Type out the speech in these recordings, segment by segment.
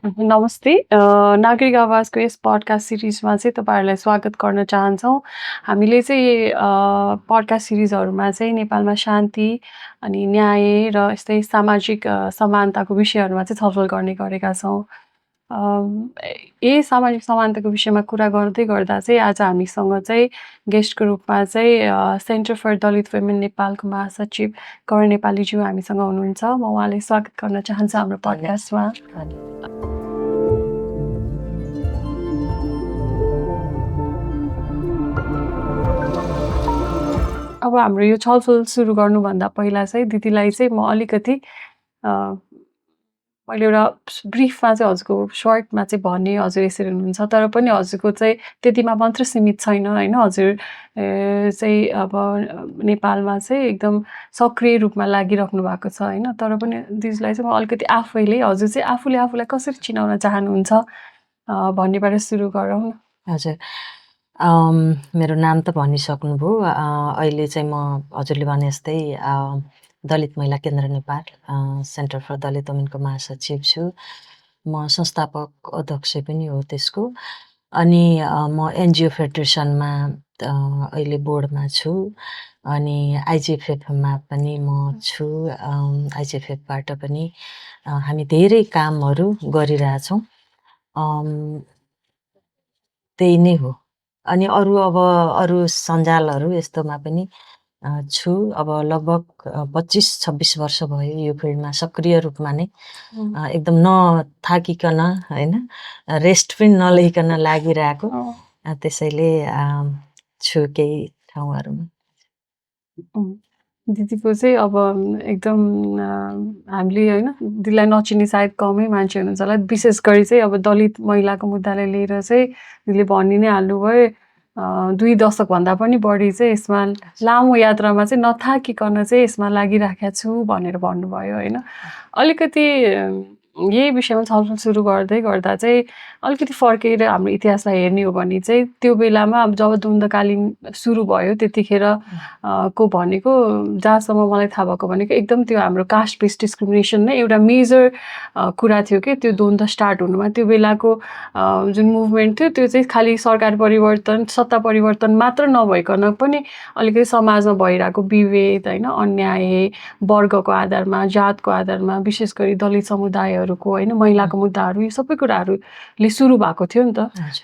नमस्ते। नागरिक आवाजको यस पडकास्ट सिरिजमा चाहिँ तपाईँहरूलाई स्वागत गर्न चाहन्छौँ। हामीले चाहिँ पडकास्ट सिरिजहरूमा चाहिँ नेपालमा शान्ति अनि न्याय र यस्तै सामाजिक समानताको विषयहरूमा चाहिँ छलफल गर्ने गरेका छौँ। यही सामाजिक समानताको विषयमा कुरा गर्दै गर्दा चाहिँ आज हामीसँग चाहिँ गेस्टको रूपमा चाहिँ सेन्टर फर दलित वुमेन नेपालको महासचिव करण नेपालीज्यू हामीसँग हुनुहुन्छ। म उहाँलाई स्वागत गर्न चाहन्छु हाम्रो पडकास्टमा। अब हाम्रो यो छलफल सुरु गर्नुभन्दा पहिला चाहिँ दिदीलाई चाहिँ म अलिकति मैले एउटा ब्रिफमा चाहिँ हजुरको सर्टमा चाहिँ भने हजुर यसरी हुनुहुन्छ, तर पनि हजुरको चाहिँ त्यतिमा मात्र सीमित छैन होइन। हजुर चाहिँ अब नेपालमा चाहिँ एकदम सक्रिय रूपमा लागिराख्नु भएको छ होइन। तर पनि दिदीलाई चाहिँ म अलिकति आफैले हजुर चाहिँ आफूले आफूलाई कसरी चिनाउन चाहनुहुन्छ भन्नेबाट सुरु गरौँ न। हजुर, मेरो नाम त भनिसक्नुभयो। अहिले चाहिँ म हजुरले भने जस्तै दलित महिला केन्द्र नेपाल सेन्टर फर दलित वुमेनको महासचिव छु। म संस्थापक अध्यक्ष पनि हो त्यसको। अनि म एनजिओ फेडरेसनमा अहिले बोर्डमा छु। अनि आइजिएफएफमा पनि म छु। आइजिएफएफबाट पनि हामी धेरै कामहरू गरिरहेछौँ। त्यही नै हो। अनि अरू सञ्जालहरू यस्तोमा पनि छु। अब लगभग 25-26 वर्ष भयो यो फिल्डमा सक्रिय रूपमा नै एकदम नथाकिकन होइन, रेस्ट पनि नलिकन लागिरहेको। त्यसैले छु केही ठाउँहरूमा। दिदीको चाहिँ अब एकदम हामीले होइन दिदीलाई नचिने सायद कमै मान्छे हुनुहुन्छ होला। विशेष गरी चाहिँ अब दलित महिलाको मुद्दालाई लिएर चाहिँ दिदीले भनि नै हाल्नुभयो। 2 दशकभन्दा पनि बढी चाहिँ यसमा लामो यात्रामा चाहिँ नथाकिकन चाहिँ यसमा लागिराखेको छु भनेर भन्नुभयो होइन। अलिकति यही विषयमा छलफल सुरु गर्दै गर्दा चाहिँ अलिकति फर्केर हाम्रो इतिहासलाई हेर्ने हो भने चाहिँ त्यो बेलामा अब जब द्वन्द्वकालीन सुरु भयो त्यतिखेर को भनेको जहाँसम्म मलाई थाहा भएको भनेको एकदम त्यो हाम्रो कास्ट बेस्ड डिस्क्रिमिनेसन नै एउटा मेजर कुरा थियो कि त्यो द्वन्द्व स्टार्ट हुनुमा। त्यो बेलाको जुन मुभमेन्ट थियो त्यो चाहिँ खालि सरकार परिवर्तन सत्ता परिवर्तन मात्र नभइकन पनि अलिकति समाजमा भइरहेको विभेद होइन, अन्याय वर्गको आधारमा जातको आधारमा विशेष गरी दलित समुदायहरूको होइन महिलाको मुद्दाहरू यो सबै कुराहरूले सुरु भएको थियो नि त।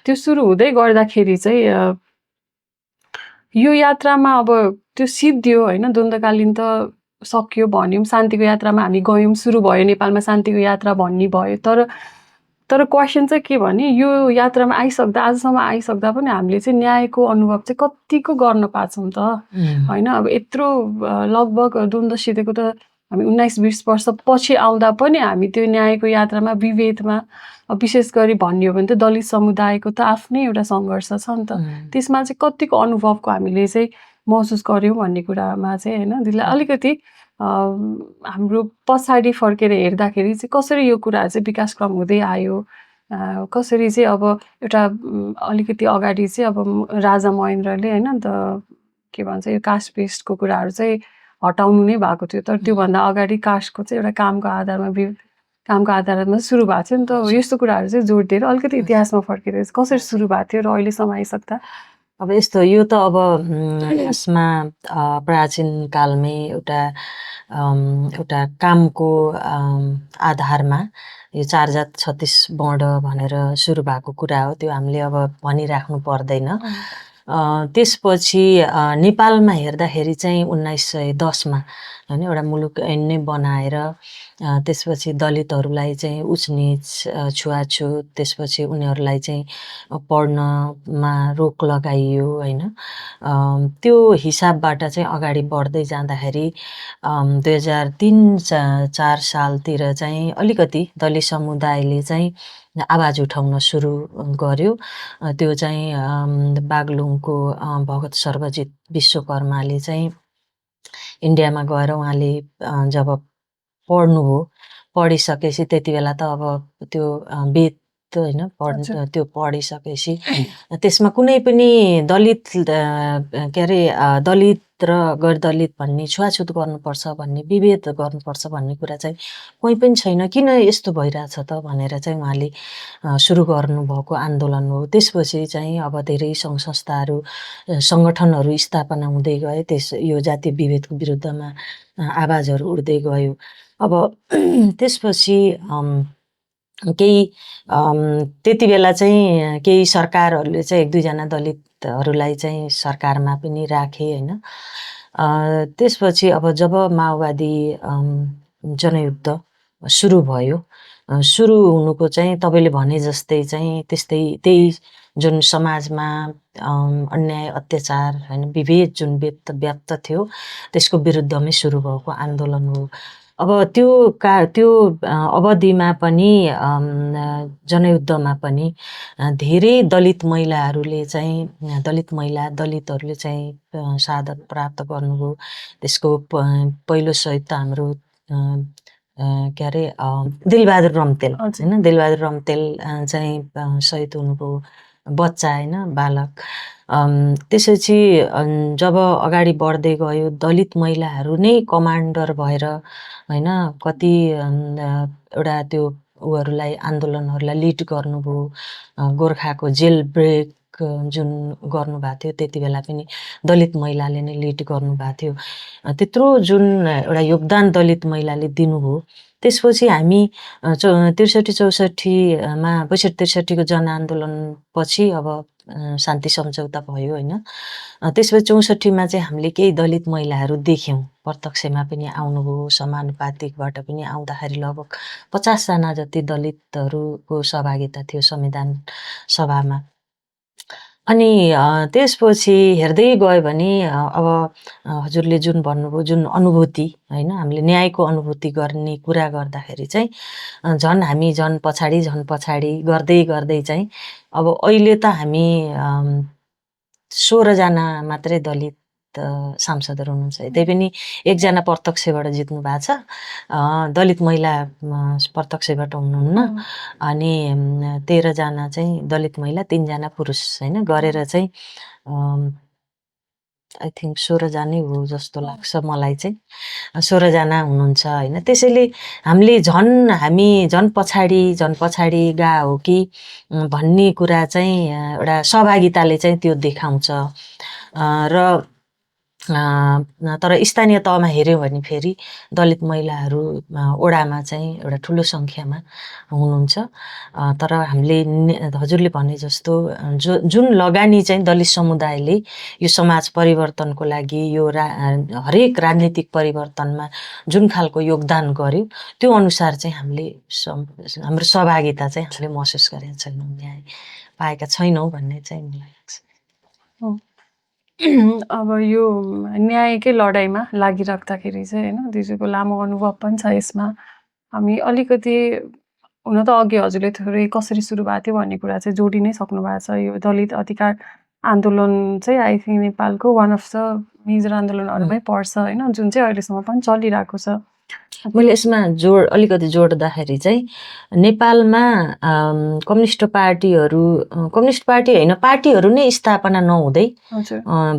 त्यो सुरु हुँदै गर्दाखेरि चाहिँ यो यात्रामा अब त्यो सिद्धियो होइन, द्वन्द्वकालीन त सक्यो भन्यौँ, शान्तिको यात्रामा हामी गयौँ, सुरु भयो नेपालमा शान्तिको यात्रा भन्ने भयो। तर क्वेसन चाहिँ के भने यो यात्रामा आइसक्दा आजसम्म आइसक्दा पनि हामीले चाहिँ न्यायको अनुभव चाहिँ कतिको गर्न पाछौँ त होइन। अब यत्रो लगभग द्वन्द्व सिधेको त हामी 19-20 वर्ष पछि आउँदा पनि हामी त्यो न्यायको यात्रामा विभेदमा विशेष गरी भन्ने हो भने त दलित समुदायको त आफ्नै एउटा सङ्घर्ष छ नि त। त्यसमा चाहिँ कतिको अनुभवको हामीले चाहिँ महसुस गऱ्यौँ भन्ने कुरामा चाहिँ होइन दिदीलाई अलिकति हाम्रो पछाडि फर्केर हेर्दाखेरि चाहिँ कसरी यो कुराहरू चाहिँ विकासक्रम हुँदै आयो, कसरी चाहिँ अब एउटा अलिकति अगाडि चाहिँ अब राजा महेन्द्रले होइन के भन्छ यो कास्ट बेस्डको कुराहरू चाहिँ हटाउनु नै भएको थियो। तर त्योभन्दा अगाडि कास्टको चाहिँ एउटा कामको आधारमा सुरु भएको थियो नि त। यस्तो कुराहरू चाहिँ जोड दिएर अलिकति इतिहासमा फर्केर कसरी सुरु भएको थियो र अहिलेसम्म आइसक्दा। अब यस्तो यो त अब यसमा प्राचीन कालमै एउटा कामको आधारमा यो 4 जात 36 वर्ण भनेर सुरु भएको कुरा हो। त्यो हामीले अब भनिराख्नु पर्दैन। त्यसपछि नेपालमा हेर्दाखेरि चाहिँ 1910मा होइन एउटा मुलुक ऐन नै बनाएर त्यसपछि दलितहरूलाई चाहिँ उचनिच छुवाछुत, त्यसपछि उनीहरूलाई चाहिँ पढ्नमा रोक लगाइयो होइन। त्यो हिसाबबाट चाहिँ अगाडि बढ्दै जाँदाखेरि 2003-4 सालतिर चाहिँ अलिकति दलित समुदायले चाहिँ आवाज उठाउन सुरु गर्यो। त्यो चाहिँ बागलुङको भगत सर्वजित विश्वकर्माले चाहिँ इन्डियामा गएर उहाँले जब पढिसकेपछि त्यति बेला त अब त्यो वेद होइन त्यो पढिसकेपछि त्यसमा कुनै पनि दलित र गैर-दलित भन्ने छुवाछुत गर्नुपर्छ भन्ने, विभेद गर्नुपर्छ भन्ने कुरा चाहिँ कोही पनि छैन। किन यस्तो भइरहेछ त भनेर चाहिँ उहाँले सुरु गर्नुभएको आन्दोलन हो। त्यसपछि चाहिँ अब धेरै सङ्घ-संस्थाहरू, सङ्गठनहरू स्थापना हुँदै गए। यो जातीय विभेदको विरुद्धमा आवाजहरू उठ्दै गयो। अब त्यसपछि केही त्यति बेला चाहिँ केही सरकारहरूले चाहिँ 1-2 जना दलितहरूलाई चाहिँ सरकारमा पनि राखे हैन। त्यसपछि अब जब माओवादी जनयुद्ध सुरु भयो, सुरु हुनुको चाहिँ तपाईँले भने जस्तै चाहिँ त्यही जुन समाजमा अन्याय, अत्याचार हैन, विभेद जुन व्याप्त थियो त्यसको विरुद्धमै सुरु भएको आन्दोलन हो। अब त्यो अवधिमा पनि जनयुद्धमा पनि धेरै दलित महिलाहरूले चाहिँ दलितहरूले चाहिँ शहादत प्राप्त गर्नुभयो। त्यसको पहिलो शहीद त हाम्रो के अरे दिलबहादुर रम्तेल हैन, दिलबहादुर रम्तेल चाहिँ शहीद हुनुभयो, बच्चा हैन, बालक। त्यसपछि जब अगाडि बढ्दै गयो दलित महिलाहरू नै कमान्डर भएर हैन, कति एउटा त्यो उहरूलाई आन्दोलनहरूलाई लिड गर्नुभयो। गोर्खाको जेल ब्रेक जुन गर्नुभएको थियो त्यति बेला पनि दलित महिलाले नै लिड गर्नुभएको थियो। त्यत्रो जुन एउटा योगदान दलित महिलाले दिनुभयो। त्यसपछि हामी 63-64 मा 62-63 को जनआन्दोलन पछि अब शान्ति सम्झौता भयो हैन। त्यसपछि 64 मा चाहिँ हामीले केही दलित महिलाहरू देख्यौं, प्रत्यक्षमा पनि आउनुभयो। समानुपातिकबाट पनि आउँदाखेरि लगभग 50 जना जति दलितहरूको सहभागिता थियो संविधान सभामा। अनि त्यसपछि हेर्दै गयो भने अब हजुरले जुन भन्नुभयो, जुन अनुभूति हैन, हामीले न्यायको अनुभूति गर्ने कुरा गर्दाखेरि चाहिँ हामी झन् पछाडि गर्दै चाहिँ अब अहिले त हामी 16 जना मात्रै दलित सांसदहरू हुनुहुन्छ। त्यही पनि 1 जना प्रत्यक्षबाट जित्नु भएको छ। दलित महिला प्रत्यक्षबाट हुनुहुन्न। अनि 13 जना चाहिँ दलित महिला, 3 जना पुरुष हैन गरेर चाहिँ आई थिंक 16 जनै हो जस्तो लाग्छ मलाई चाहिँ। 16 जना हुनुहुन्छ हैन। त्यसैले हामी झन् पछाडि गए हो कि भन्ने कुरा चाहिँ एउटा सहभागिताले चाहिँ त्यो देखाउँछ। र तर स्थानीय तहमा हेर्यौं भने फेरि दलित महिलाहरू ओडामा चाहिँ एउटा ठुलो संख्यामा हुनुहुन्छ। तर हामीले हजुरले भने जस्तो जुन लगानी चाहिँ दलित समुदायले यो समाज परिवर्तनको लागि, यो हरेक राजनीतिक परिवर्तनमा जुन खालको योगदान गर्यो त्यो अनुसार चाहिँ हाम्रो सहभागिता चाहिँ हामीले महसुस गरेका छैनौं, न्याय पाएका छैनौं भन्ने चाहिँ मलाई लाग्छ। अब यो न्यायकै लडाईँमा लागिराख्दाखेरि चाहिँ हैन, दिदीको लामो अनुभव पनि छ यसमा। हामी अलिकति हुन त अघि हजुरले थोरै कसरी सुरु भएको थियो भन्ने कुरा चाहिँ जोडि नै सक्नु भएको छ। यो दलित अधिकार आन्दोलन चाहिँ आई थिंक नेपालको वान अफ द मेजर आन्दोलनहरुमै पर्छ हैन, जुन चाहिँ अहिलेसम्म पनि चलिरहेको छ। मैले यसमा अलिकति जोड्दाखेरि चाहिँ नेपालमा कम्युनिस्ट पार्टी हैन, पार्टीहरू नै स्थापना नहुँदै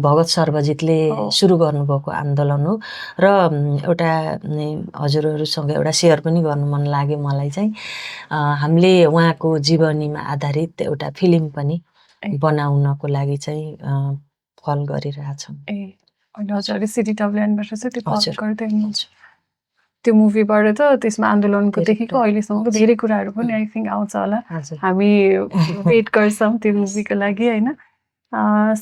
भगत सर्वजितले सुरु गर्नुभएको आन्दोलन हो। र एउटा हजुरहरुसँग एउटा शेयर पनि गर्नु मन लाग्यो मलाई चाहिँ। हामीले उहाँको जीवनीमा आधारित एउटा फिल्म पनि बनाउनको लागि चाहिँ फल गरिरहेछौं। अनि हजुरले सिटीडब्ल्युएनबाट चाहिँ त्यो फल गर्दै हुनुहुन्छ। त्यो मुभीबाट त त्यसमा आन्दोलनको देखिको अहिलेसम्मको धेरै कुराहरू पनि आई थिंक आउँछ होला। हामी वेट गर्छौं त्यो मुभीको लागि हैन।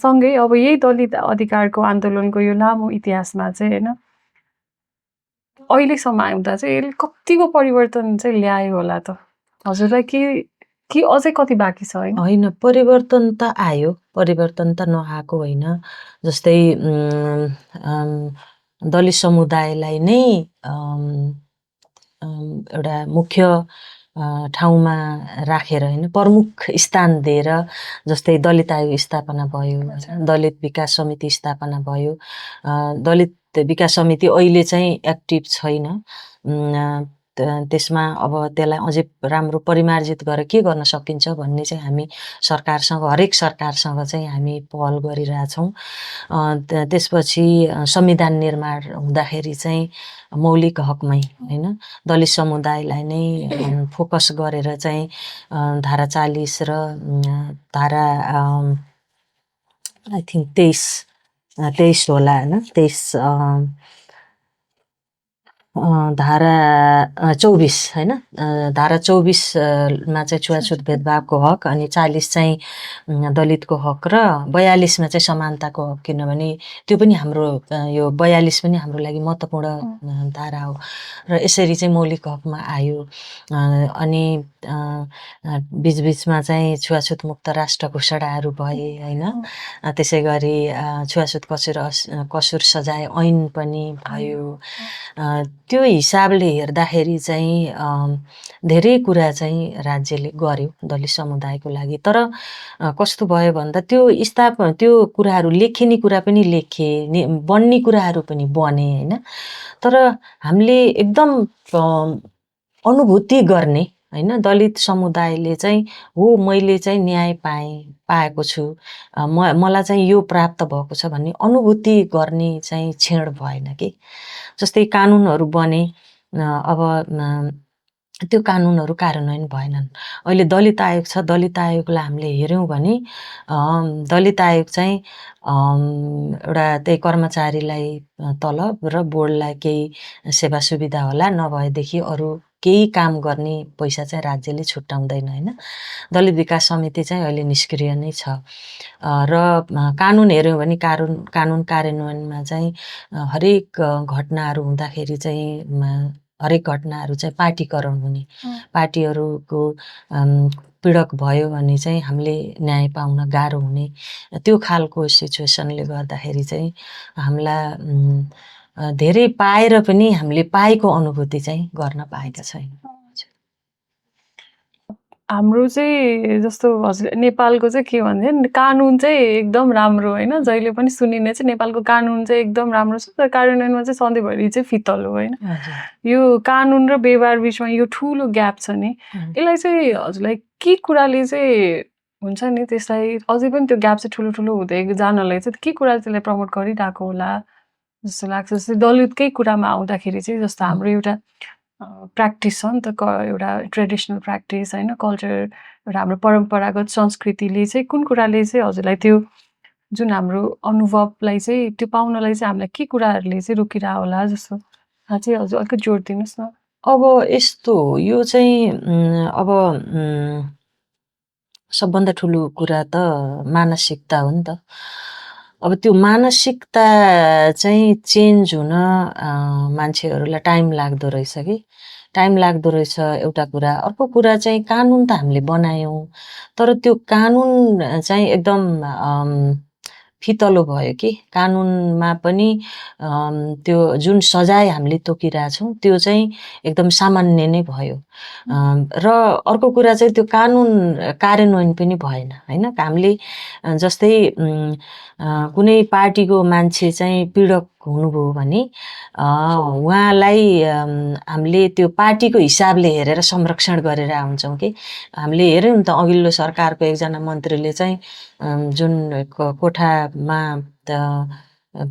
सँगै अब यही दलित अधिकारको आन्दोलनको यो लामो इतिहासमा चाहिँ हैन, अहिलेसम्म आउँदा चाहिँ यसले कतिको परिवर्तन चाहिँ ल्यायो होला त? हजुरलाई कि अझै कति बाँकी छ हैन? हैन, परिवर्तन त आयो, परिवर्तन त नआएको होइन। जस्तै दलित समुदायलाई नै एउटा मुख्य ठाउँमा राखेर हैन, प्रमुख स्थान दिएर, जस्तै दलित आयोग स्थापना भयो, दलित विकास समिति स्थापना भयो। दलित विकास समिति अहिले चाहिँ एक्टिभ छैन। त्यसमा अब त्यसलाई अझै राम्रो परिमार्जित गरेर के गर्न सकिन्छ भन्ने चाहिँ हामी सरकारसँग हरेक सरकारसँग चाहिँ हामी पहल गरिरहेछौँ। त्यसपछि संविधान निर्माण हुँदाखेरि चाहिँ मौलिक हकमै होइन दलित समुदायलाई नै फोकस गरेर चाहिँ धारा 40 र धारा आई थिङ्क 23 होला होइन 23 धारा 24 होइन धारा 24 मा चाहिँ छुवाछुत भेदभावको हक अनि 40 चाहिँ दलितको हक र 42 मा चाहिँ समानताको हक किनभने त्यो पनि हाम्रो यो 42 पनि हाम्रो लागि महत्त्वपूर्ण धारा हो र यसरी चाहिँ मौलिक हकमा आयो। अनि बिचबिचमा चाहिँ छुवाछुत मुक्त राष्ट्र घोषणाहरू भए होइन त्यसै गरी छुवाछुत कसुर सजाय ऐन पनि भयो। त्यो हिसाबले हेर्दाखेरि चाहिँ धेरै कुरा चाहिँ राज्यले गर्यो दलित समुदायको लागि। तर कस्तो भयो भन्दा त्यो कुराहरू लेखिने कुरा पनि लेखे बन्ने कुराहरू पनि बने होइन। तर हामीले एकदम अनुभूति गर्ने होइन दलित समुदायले चाहिँ हो मैले चाहिँ न्याय पाएको छु मलाई चाहिँ यो प्राप्त भएको छ भन्ने अनुभूति गर्ने चाहिँ क्षण भएन कि। जस्तै कानुनहरू बने अब त्यो कानुनहरू कार्यान्वयन भएनन्। अहिले दलित आयोग छ दलित आयोगलाई हामीले हेऱ्यौँ भने दलित आयोग चाहिँ एउटा त्यही कर्मचारीलाई तलब र बोर्डलाई केही सेवा सुविधा होला नभएदेखि अरू केही काम गर्ने पैसा चाहिँ राज्यले छुट्याउँदैन होइन। दलित विकास समिति चाहिँ अहिले निष्क्रिय नै छ र कानुन हेऱ्यौँ भने कानुन कार्यान्वयनमा चाहिँ हरेक घटनाहरू हुँदाखेरि चाहिँ हरेक घटनाहरू चाहिँ पार्टीकरण हुने पार्टीहरूको पीडक भयो भने चाहिँ हामीले न्याय पाउन गाह्रो हुने त्यो खालको सिचुएसनले गर्दाखेरि चाहिँ हामीलाई धेरै पाएर पनि हामीले पाएको अनुभूति चाहिँ गर्न पाएका छैनौँ। हाम्रो चाहिँ जस्तो हजुर नेपालको चाहिँ के भन्छ कानुन चाहिँ एकदम राम्रो होइन जहिले पनि सुनिने चाहिँ नेपालको कानुन चाहिँ एकदम राम्रो छ तर कार्यान्वयनमा चाहिँ सधैँभरि चाहिँ फितल हो होइन। यो कानुन र व्यवहार बिचमा यो ठुलो ग्याप छ नि यसलाई चाहिँ हजुरलाई के कुराले चाहिँ हुन्छ नि त्यसलाई अझै पनि त्यो ग्याप चाहिँ ठुलो ठुलो हुँदै जानलाई चाहिँ के कुराले त्यसलाई प्रमोट गरिरहेको होला जस्तो लाग्छ। जस्तै दलितकै कुरामा आउँदाखेरि चाहिँ जस्तो हाम्रो एउटा प्र्याक्टिस छ नि त एउटा ट्रेडिसनल प्र्याक्टिस होइन कल्चर एउटा हाम्रो परम्परागत संस्कृतिले चाहिँ कुन कुराले चाहिँ हजुरलाई त्यो जुन हाम्रो अनुभवलाई चाहिँ त्यो पाउनलाई चाहिँ हामीलाई के कुराहरूले चाहिँ रोकिरह होला जस्तो चाहिँ हजुर अलिकति जोड दिनुहोस् न। अब यस्तो यो चाहिँ अब सबभन्दा ठुलो कुरा त मानसिकता हो नि त। अब त्यो मानसिकता चाहिँ चेन्ज हुन मान्छेहरूलाई टाइम लाग्दो रहेछ कि टाइम लाग्दो रहेछ एउटा कुरा। अर्को कुरा चाहिँ कानुन त हामीले बनायौँ तर त्यो कानुन चाहिँ एकदम फितलो भयो कि कानुनमा पनि त्यो जुन सजाय हामीले तोकिरहेछौँ त्यो चाहिँ एकदम सामान्य नै भयो र अर्को कुरा चाहिँ त्यो कानुन कार्यान्वयन पनि भएन होइन। हामीले जस्तै कुनै पार्टीको मान्छे चाहिँ पीडक हुनुभयो भने उहाँलाई हामीले त्यो पार्टीको हिसाबले हेरेर संरक्षण गरेर हुन्छौँ कि। हामीले हेऱ्यौँ नि त अघिल्लो सरकारको एकजना मन्त्रीले चाहिँ जुन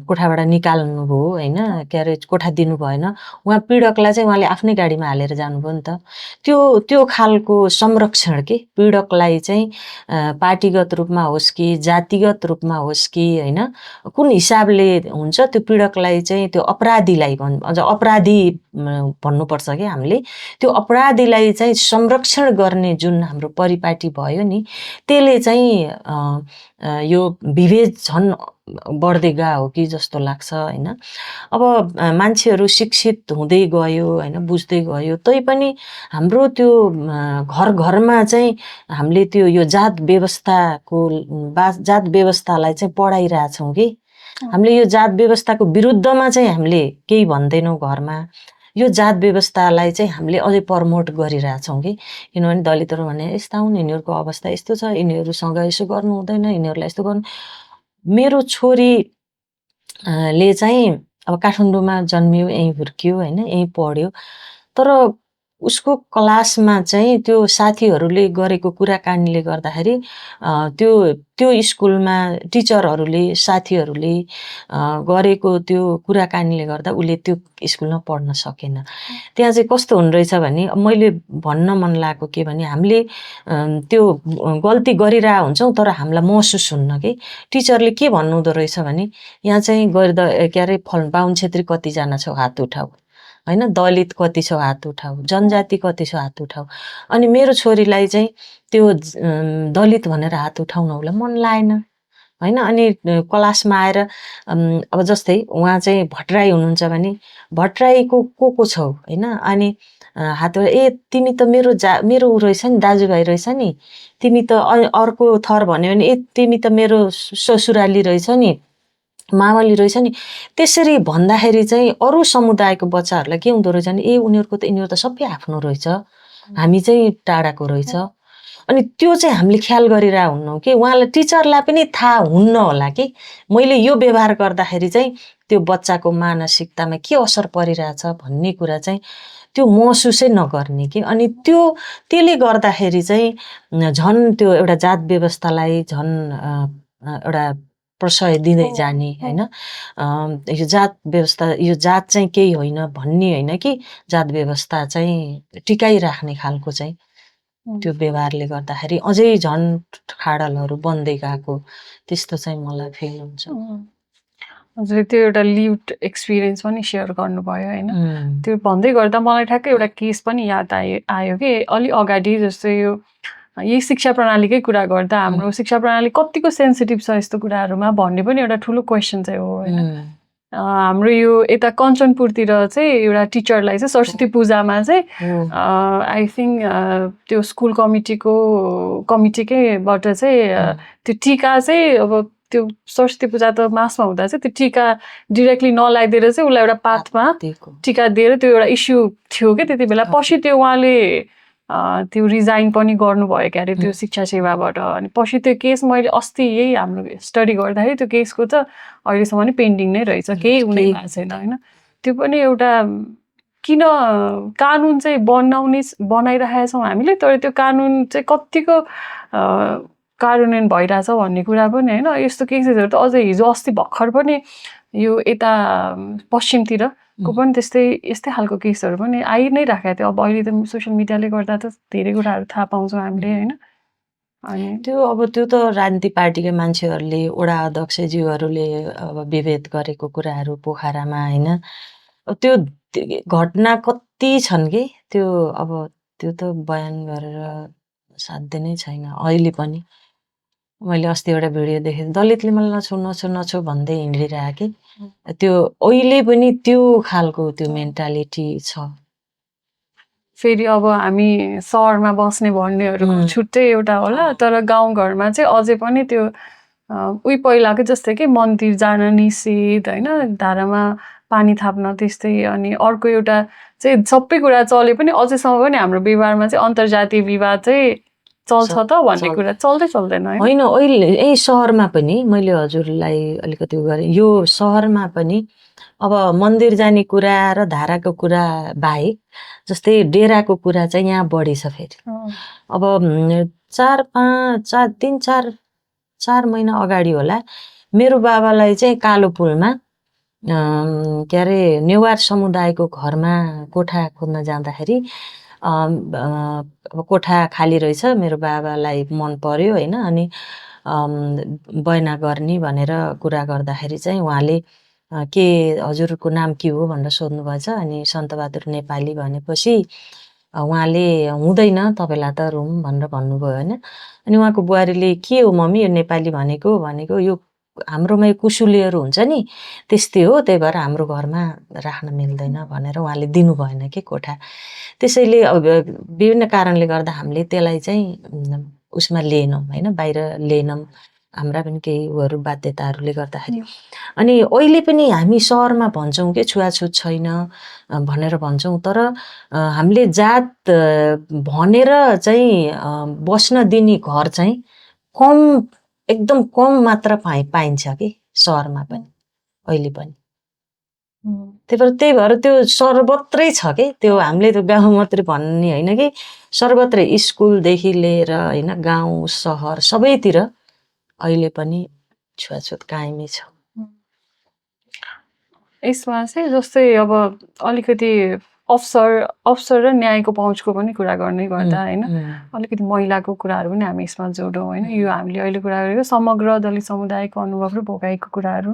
कोठाबाट निकाल्नुभयो होइन के अरे कोठा दिनु भएन उहाँ पीडकलाई चाहिँ उहाँले आफ्नै गाडीमा हालेर जानुभयो नि त। त्यो खालको संरक्षण के पीडकलाई चाहिँ पार्टीगत रूपमा होस् कि जातिगत रूपमा होस् कि होइन कुन हिसाबले हुन्छ त्यो पीडकलाई चाहिँ त्यो अपराधीलाई अझ अपराधी भन्नुपर्छ कि हामीले त्यो अपराधीलाई चाहिँ संरक्षण गर्ने जुन हाम्रो परिपाटी भयो नि त्यसले चाहिँ यो विभेद झन् बढ्दै गयो कि जस्तो लाग्छ होइन। अब मान्छेहरू शिक्षित हुँदै गयो होइन बुझ्दै गयो तैपनि हाम्रो त्यो घर घरमा चाहिँ हामीले त्यो यो जात व्यवस्थालाई चाहिँ पढाइरहेछौँ कि हामीले यो जात व्यवस्थाको विरुद्धमा चाहिँ हामीले केही भन्दैनौँ घरमा। यो जात व्यवस्थालाई चाहिँ हामीले अझै प्रमोट गरिरहेछौँ कि किनभने दलितहरू भने यस्ता हुन् यिनीहरूको अवस्था यस्तो छ यिनीहरूसँग यसो गर्नु हुँदैन यिनीहरूलाई यस्तो गर्नु। मेरो छोरीले चाहिँ अब काठमाडौँमा जन्मियो यहीँ हुर्कियो होइन यहीँ पढ्यो तर उसको क्लासमा चाहिँ त्यो साथीहरूले गरेको कुराकानीले गर्दाखेरि त्यो त्यो स्कुलमा टिचरहरूले साथीहरूले गरेको त्यो कुराकानीले गर्दा उसले त्यो स्कुलमा पढ्न सकेन। त्यहाँ चाहिँ कस्तो हुँदो रहेछ भने मैले भन्न मन लागेको के भने हामीले त्यो गल्ती गरिरहेको हुन्छौँ तर हामीलाई महसुस हुन्न कि टिचरले के भन्नुहुँदो रहेछ भने यहाँ चाहिँ गर्दा के अरे बाहुन छेत्री कतिजना छौ हात उठाऊ होइन, दलित कति छौ हात उठाऊ, जनजाति कति छौ हात उठाऊ। अनि मेरो छोरीलाई चाहिँ त्यो दलित भनेर हात उठाउन उसलाई मन लागेन होइन। अनि क्लासमा आएर अब जस्तै उहाँ चाहिँ भट्टराई हुनुहुन्छ भने भट्टराईको को छौ होइन। अनि हात ए तिमी त मेरो ऊ रहेछ नि, दाजुभाइ रहेछ नि, तिमी त अर्को थर भन्यो भने ए तिमी त मेरो ससुराली रहेछ नि, मावली रहेछ नि। त्यसरी भन्दाखेरि चाहिँ अरू समुदायको बच्चाहरूलाई के हुँदो रहेछ भने ए यिनीहरू त सबै आफ्नो रहेछ, हामी चाहिँ टाढाको रहेछ। अनि त्यो चाहिँ हामीले ख्याल गरिरहेको हुन्नौँ कि उहाँलाई टिचरलाई पनि थाहा हुन्न होला कि मैले यो व्यवहार गर्दाखेरि चाहिँ त्यो बच्चाको मानसिकतामा के असर परिरहेछ भन्ने कुरा चाहिँ त्यो महसुसै नगर्ने कि। अनि त्यसले गर्दाखेरि चाहिँ झन् त्यो एउटा जात व्यवस्थालाई झन् एउटा प्रशय दिँदै जाने होइन। यो जात व्यवस्था, यो जात चाहिँ केही होइन भन्ने होइन कि जात व्यवस्था चाहिँ टिकाइराख्ने खालको चाहिँ त्यो व्यवहारले गर्दाखेरि अझै झन् खाडलहरू बन्दै गएको त्यस्तो चाहिँ मलाई फिल हुन्छ। हजुर त्यो एउटा लिभड एक्सपिरियन्स पनि सेयर गर्नुभयो होइन। त्यो भन्दै गर्दा मलाई ठ्याक्कै एउटा केस पनि याद आयो कि अलि अगाडि जस्तै यो यही शिक्षा प्रणालीकै कुरा गर्दा हाम्रो शिक्षा प्रणाली कतिको सेन्सिटिभ छ यस्तो कुराहरूमा भन्ने पनि एउटा ठुलो क्वेसन चाहिँ हो होइन। हाम्रो यो यता कञ्चनपुरतिर चाहिँ एउटा टिचरलाई चाहिँ सरस्वती पूजामा चाहिँ आई थिङ्क त्यो स्कुल कमिटीकैबाट चाहिँ त्यो टिका चाहिँ अब त्यो सरस्वती पूजा त मासमा हुँदा चाहिँ त्यो टिका डिरेक्टली नलाइदिएर चाहिँ उसलाई एउटा पातमा टिका दिएर त्यो एउटा इस्यु थियो कि त्यति बेला। पछि त्यो उहाँले त्यो रिजाइन पनि गर्नुभयो क्या अरे त्यो शिक्षा सेवाबाट। अनि पछि त्यो केस मैले अस्ति यही हाम्रो स्टडी गर्दाखेरि त्यो केसको त अहिलेसम्म नै पेन्डिङ नै रहेछ, केही हुनै भएको छैन होइन। त्यो पनि एउटा किन कानुन चाहिँ बनाइरहेका छौँ हामीले, तर त्यो कानुन चाहिँ कतिको कार्यान्वयन भइरहेछ भन्ने कुरा पनि होइन। यस्तो केसेसहरू त अझै हिजो अस्ति भर्खर पनि यो यता पश्चिमतिरको पनि यस्तै खालको केसहरू पनि आइ नै राखेको थियो। अब अहिले त सोसियल मिडियाले गर्दा त धेरै कुराहरू थाहा पाउँछौँ हामीले होइन। अनि त्यो त राजनीति पार्टीकै मान्छेहरूले वडा अध्यक्षज्यूहरूले अब विभेद गरेको कुराहरू पोखरामा होइन। त्यो घटना कति छन् कि त्यो अब त्यो त बयान गरेर साध्य नै छैन। अहिले पनि मैले अस्ति एउटा भिडियो देखेँ, दलितले मलाई नछो भन्दै हिँडिरहे कि त्यो अहिले पनि त्यो खालको त्यो मेन्टालिटी छ। फेरि अब हामी सहरमा बस्ने भन्नेहरूको छुट्टै एउटा होला, तर गाउँघरमा चाहिँ अझै पनि त्यो उही पहिलाकै जस्तै कि मन्दिर जान निषेध होइन, धारामा पानी थाप्न त्यस्तै। अनि अर्को एउटा चाहिँ सबै कुरा चले पनि अझैसम्म पनि हाम्रो व्यवहारमा चाहिँ अन्तर्जातीय विवाद चाहिँ चल्छ त भन्ने कुरा चल्दैन होइन। अहिले यही सहरमा पनि मैले हजुरलाई अलिकति गरेँ, यो सहरमा पनि अब मन्दिर जाने कुरा र धाराको कुरा बाहेक जस्तै डेराको कुरा चाहिँ यहाँ बढी छ। फेरि अब 4 महिना अगाडि होला मेरो बाबालाई चाहिँ कालो पुलमा के अरे नेवार समुदायको घरमा कोठा खोज्न जाँदाखेरि कोठा खाली रहेछ, मेरो बाबालाई मन पर्यो होइन। अनि बयना गर्ने भनेर कुरा गर्दाखेरि चाहिँ उहाँले के हजुरको नाम के हो भनेर सोध्नुभएछ। अनि सन्तबहादुर नेपाली भनेपछि उहाँले हुँदैन तपाईँलाई त रुम भनेर भन्नुभयो होइन। अनि उहाँको बुहारीले के हो मम्मी यो नेपाली भनेको यो हाम्रोमा यो कुसुलीहरू हुन्छ नि त्यस्तै हो, त्यही भएर हाम्रो घरमा राख्न मिल्दैन भनेर उहाँले दिनु भएन कि कोठा। त्यसैले अब विभिन्न कारणले गर्दा हामीले त्यसलाई चाहिँ उसमा लिएनौँ होइन, बाहिर लिएनौँ, हाम्रा पनि केही उहरू बाध्यताहरूले गर्दाखेरि। अनि अहिले पनि हामी सहरमा भन्छौँ कि छुवाछुत छैन भनेर भन्छौँ, तर हामीले जात भनेर चाहिँ बस्न दिने घर चाहिँ एकदम कम मात्र पाइन्छ कि सहरमा पनि अहिले पनि। त्यही भएर त्यो सर्वत्रै छ के त्यो हामीले त्यो गाउँ मात्रै भन्ने होइन कि सर्वत्रै स्कुलदेखि लिएर होइन गाउँ सहर सबैतिर अहिले पनि छुवाछुत कायमै छ। यसमा चाहिँ जस्तै अब अलिकति अवसर र न्यायको पहुँचको पनि कुरा गर्नै गर्दा होइन अलिकति महिलाको कुराहरू पनि हामी यसमा जोडौँ होइन यो हामीले अहिले कुरा गरेको समग्र दलित समुदायको अनुभव र भोगाइको कुराहरू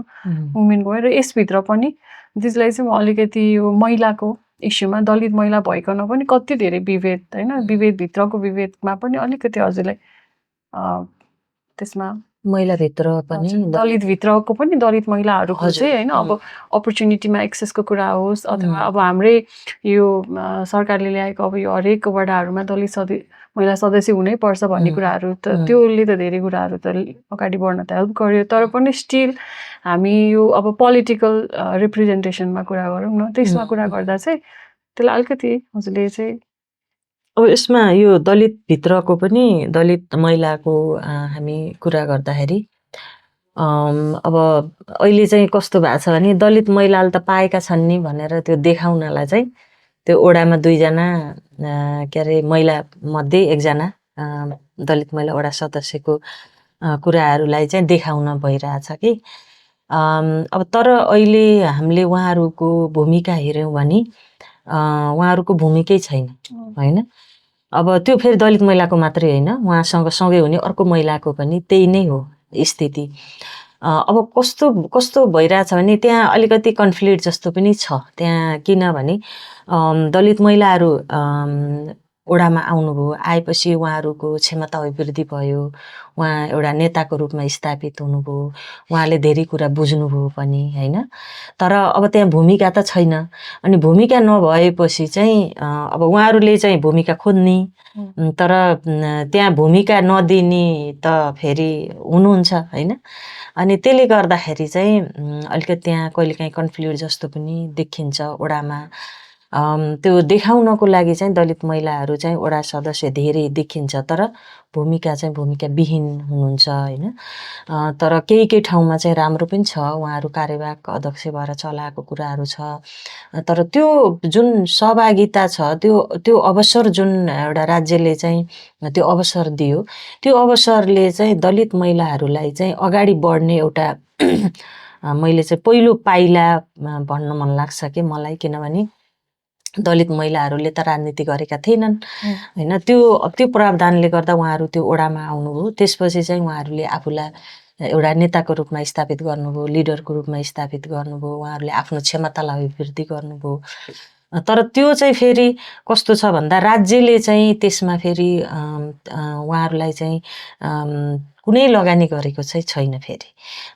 वुमेनको र यसभित्र पनि त्यसलाई चाहिँ म अलिकति यो महिलाको इस्युमा दलित महिला भइकन पनि कति धेरै विभेद होइन विभेदभित्रको विभेदमा पनि अलिकति हजुरलाई त्यसमा महिलाभित्र पनि दलितभित्रको पनि दलित महिलाहरूको चाहिँ होइन अब अपर्च्युनिटीमा एक्सेसको कुरा होस् अथवा अब हाम्रै यो सरकारले ल्याएको अब यो हरेक वडाहरूमा दलित महिला सदस्य हुनै पर्छ भन्ने कुराहरू त त्योले त धेरै कुराहरू त अगाडि बढ्न त हेल्प गर्यो तर पनि स्टिल हामी यो अब पोलिटिकल रिप्रेजेन्टेसनमा कुरा गरौँ न त्यसमा कुरा गर्दा चाहिँ त्यसलाई अलिकति हजुरले चाहिँ अब यसमा यो दलितभित्रको पनि दलित महिलाको हामी कुरा गर्दाखेरि अब अहिले चाहिँ कस्तो भएको छ भने दलित महिलाले त पाएका छन् नि भनेर त्यो देखाउनलाई चाहिँ त्यो ओडामा 2 जना के अरे महिला मध्ये 1 जना दलित महिला ओडा सदस्यको कुराहरूलाई चाहिँ देखाउन भइरहेछ कि अब तर अहिले हामीले उहाँहरूको भूमिका हेऱ्यौँ भने उहाँहरूको भूमिकै छैन होइन। अब त्यो फेरि दलित महिलाको मात्रै होइन उहाँसँग सँगै हुने अर्को महिलाको पनि त्यही नै हो स्थिति। अब कस्तो भइरहेछ भने त्यहाँ अलिकति कन्फ्लिक्ट जस्तो पनि छ त्यहाँ किनभने दलित महिलाहरू ओडामा आउनुभयो आएपछि उहाँहरूको क्षमता अभिवृद्धि भयो उहाँ एउटा नेताको रूपमा स्थापित हुनुभयो उहाँले धेरै कुरा बुझ्नुभयो पनि होइन तर अब त्यहाँ भूमिका त छैन अनि भूमिका नभएपछि चाहिँ अब उहाँहरूले चाहिँ भूमिका खोज्ने तर त्यहाँ भूमिका नदिने त फेरि हुनुहुन्छ होइन अनि त्यसले गर्दाखेरि चाहिँ अलिकति त्यहाँ कहिलेकाहीँ कन्फ्लिक्ट जस्तो पनि देखिन्छ ओडामा। त्यो देखाउनको लागि चाहिँ दलित महिलाहरू चाहिँ ओडा सदस्य धेरै देखिन्छ तर भूमिका चाहिँ भूमिका विहीन हुनुहुन्छ होइन। तर केही ठाउँमा चाहिँ राम्रो पनि छ उहाँहरू कार्यवाहक अध्यक्ष भएर चलाएको कुराहरू छ तर त्यो जुन सहभागिता छ त्यो अवसर जुन एउटा राज्यले चाहिँ त्यो अवसर दियो त्यो अवसरले चाहिँ दलित महिलाहरूलाई चाहिँ अगाडि बढ्ने एउटा मैले चाहिँ पहिलो पाइला भन्न मन लाग्छ कि मलाई किनभने दलित महिलाहरूले त राजनीति गरेका थिएनन् होइन त्यो प्रावधानले गर्दा उहाँहरू त्यो ओडामा आउनुभयो त्यसपछि चाहिँ उहाँहरूले आफूलाई एउटा नेताको रूपमा स्थापित गर्नुभयो लिडरको रूपमा स्थापित गर्नुभयो उहाँहरूले आफ्नो क्षमतालाई अभिवृद्धि गर्नुभयो तर त्यो चाहिँ फेरि कस्तो छ भन्दा राज्यले चाहिँ त्यसमा फेरि उहाँहरूलाई चाहिँ कुनै लगानी गरेको चाहिँ छैन फेरि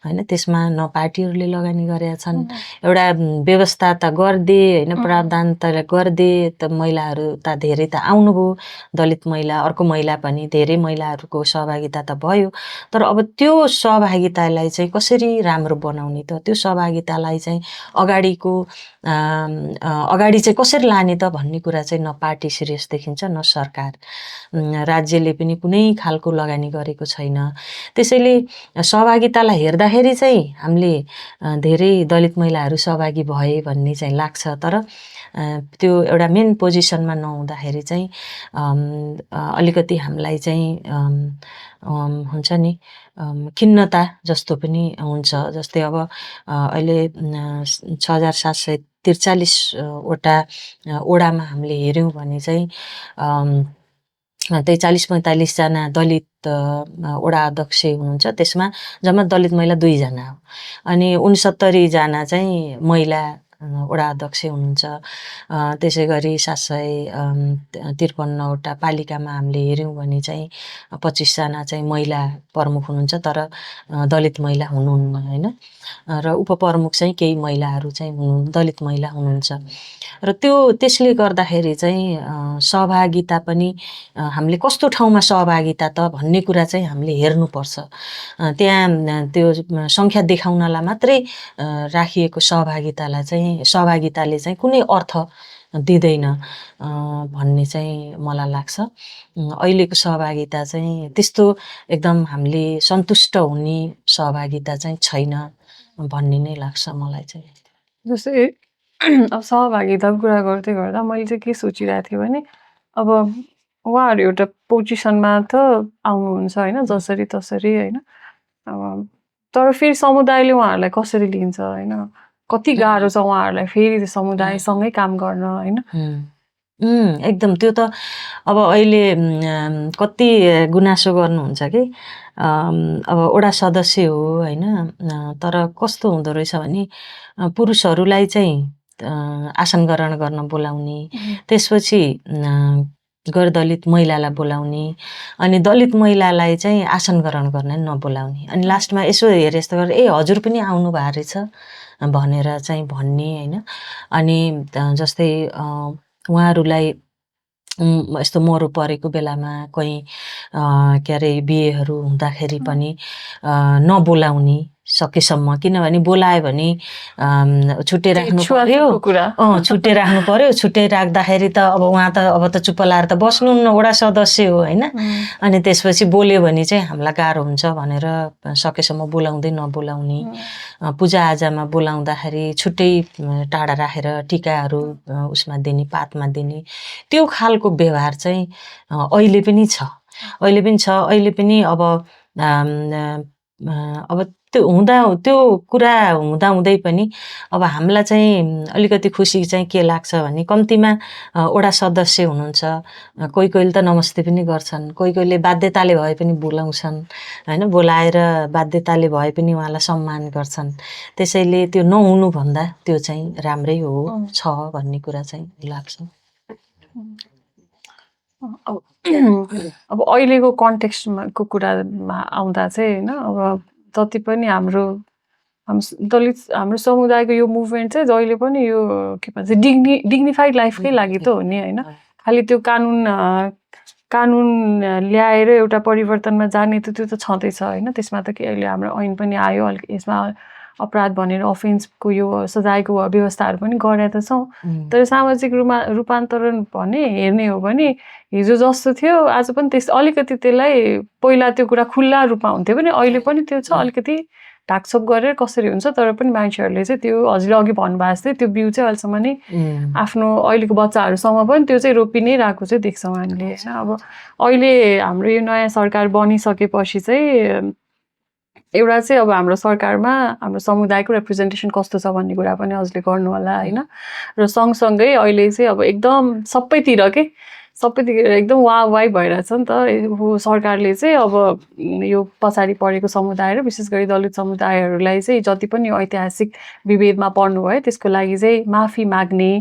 होइन त्यसमा न पार्टीहरूले लगानी गरेका छन् एउटा व्यवस्था त गरिदिए होइन प्रावधान त गरिदिए त महिलाहरू त धेरै त आउनुभयो दलित महिला अर्को महिला पनि धेरै महिलाहरूको सहभागिता त भयो तर अब त्यो सहभागितालाई चाहिँ कसरी राम्रो बनाउने त त्यो सहभागितालाई चाहिँ अगाडि चाहिँ कसरी लाने त भन्ने कुरा चाहिँ न पार्टी सिरियस देखिन्छ न सरकार राज्यले पनि कुनै खालको लगानी गरेको छैन। त्यसैले सहभागितालाई हेर्दाखेरि चाहिँ हामीले धेरै दलित महिलाहरू सहभागी भए भन्ने चाहिँ लाग्छ तर त्यो एउटा मेन पोजिसनमा नहुँदाखेरि चाहिँ अलिकति हामीलाई चाहिँ हुन्छ नि खिन्नता जस्तो पनि हुन्छ। जस्तै अब अहिले 6743 वटा ओडामा हामीले हेऱ्यौँ भने चाहिँ त्यही 40-45 जना दलित ओडा अध्यक्ष हुनुहुन्छ त्यसमा जम्मा दलित महिला 2 जना हो अनि 69 जना चाहिँ महिला ओडा अध्यक्ष हुनुहुन्छ। त्यसै गरी 753 वटा पालिकामा हामीले हेऱ्यौँ भने चाहिँ 25 जना चाहिँ महिला प्रमुख हुनुहुन्छ तर दलित महिला हुनुहुन्न होइन र उपप्रमुख चाहिँ केही महिलाहरू चाहिँ दलित महिला हुनुहुन्छ र त्यसले गर्दाखेरि चाहिँ सहभागिता पनि हामीले कस्तो ठाउँमा सहभागिता त भन्ने कुरा चाहिँ हामीले हेर्नुपर्छ। त्यहाँ त्यो सङ्ख्या देखाउनलाई मात्रै राखिएको सहभागिताले चाहिँ कुनै अर्थ दिँदैन भन्ने चाहिँ मलाई लाग्छ। अहिलेको सहभागिता चाहिँ त्यस्तो एकदम हामीले सन्तुष्ट हुने सहभागिता चाहिँ छैन भन्ने नै लाग्छ मलाई चाहिँ। जस्तै अब सहभागिताको कुरा गर्दै गर्दा मैले चाहिँ के सोचिरहेको थिएँ भने अब उहाँहरू एउटा पोजिसनमा त आउनुहुन्छ होइन जसरी तसरी होइन अब तर फेरि समुदायले उहाँहरूलाई कसरी लिन्छ होइन कति गाह्रो छ उहाँहरूलाई फेरि त्यो समुदायसँगै काम गर्न होइन एकदम त्यो त अब अहिले कति गुनासो गर्नुहुन्छ कि अब वडा सदस्य हो होइन तर कस्तो हुँदो रहेछ भने पुरुषहरूलाई चाहिँ आसन ग्रहण गर्न बोलाउने त्यसपछि गैर दलित महिलालाई बोलाउने अनि दलित महिलालाई चाहिँ आसन ग्रहण गर्न नबोलाउने अनि लास्टमा यसो हेरे यस्तो गरेर ए हजुर पनि आउनु भएको रहेछ भनेर चाहिँ भन्ने होइन अनि जस्तै उहाँहरूलाई यस्तो मरो परेको बेलामा कहीँ के अरे बिहेहरू हुँदाखेरि पनि नबोलाउने सकेसम्म किनभने बोलायो भने छुट्टै राख्नु पर्यो छुट्टै राख्नु पर्यो छुट्टै राख्दाखेरि त अब उहाँ त अब त चुप्प लाएर त बस्नुहुन्न वडा सदस्य हो होइन अनि त्यसपछि बोल्यो भने चाहिँ हामीलाई गाह्रो हुन्छ भनेर सकेसम्म बोलाउँदै नबोलाउने पूजाआजामा बोलाउँदाखेरि छुट्टै टाढा राखेर टिकाहरू उसमा दिने पातमा दिने त्यो खालको व्यवहार चाहिँ अहिले पनि छ अहिले पनि अब त्यो कुरा हुँदाहुँदै पनि अब हामीलाई चाहिँ अलिकति खुसी चाहिँ के लाग्छ भने कम्तीमा वडा सदस्य हुनुहुन्छ कोहीले त नमस्ते पनि गर्छन् कोहीले बाध्यताले भए पनि बोलाउँछन् होइन बोलाएर बाध्यताले भए पनि उहाँलाई सम्मान गर्छन् त्यसैले त्यो नहुनुभन्दा त्यो चाहिँ राम्रै हो छ भन्ने कुरा चाहिँ लाग्छ अब अहिलेको कन्टेक्स्टको कुरामा आउँदा चाहिँ होइन अब जति पनि हाम्रो समुदायको यो मुभमेन्ट चाहिँ जहिले पनि यो के भन्छ डिग्निफाइड लाइफकै लागि त हो नि होइन खालि त्यो कानुन ल्याएर एउटा परिवर्तनमा जाने त त्यो त छँदैछ होइन त्यसमा त के अहिले हाम्रो ऐन पनि आयो अलिक यसमा अपराध भनेर अफेन्सको यो सजायको व्यवस्थाहरू पनि गरेका त छौँ तर सामाजिक रूपान्तरण भने हेर्ने हो भने हिजो जस्तो थियो आज पनि अलिकति त्यसलाई पहिला त्यो कुरा खुल्ला रूपमा हुन्थ्यो भने अहिले पनि त्यो छ अलिकति ढाकछोप गरेर कसरी हुन्छ तर पनि मान्छेहरूले चाहिँ त्यो हजुरले अघि भन्नुभएको जस्तै त्यो बिउ चाहिँ अहिलेसम्म नै आफ्नो अहिलेको बच्चाहरूसँग पनि त्यो चाहिँ रोपि नै रहेको चाहिँ देख्छौँ हामीले होइन अब अहिले हाम्रो यो नयाँ सरकार बनिसकेपछि चाहिँ एउटा चाहिँ अब हाम्रो सरकारमा हाम्रो समुदायको रिप्रेजेन्टेसन कस्तो छ भन्ने कुरा पनि हजुरले गर्नु होला होइन र सँगसँगै अहिले चाहिँ अब एकदम सबैतिर एकदम वाइ भइरहेछ नि त सरकारले चाहिँ अब यो पछाडि परेको समुदाय र विशेष गरी दलित समुदायहरूलाई चाहिँ जति पनि ऐतिहासिक विभेदमा पर्नु भयो त्यसको लागि चाहिँ माफी माग्ने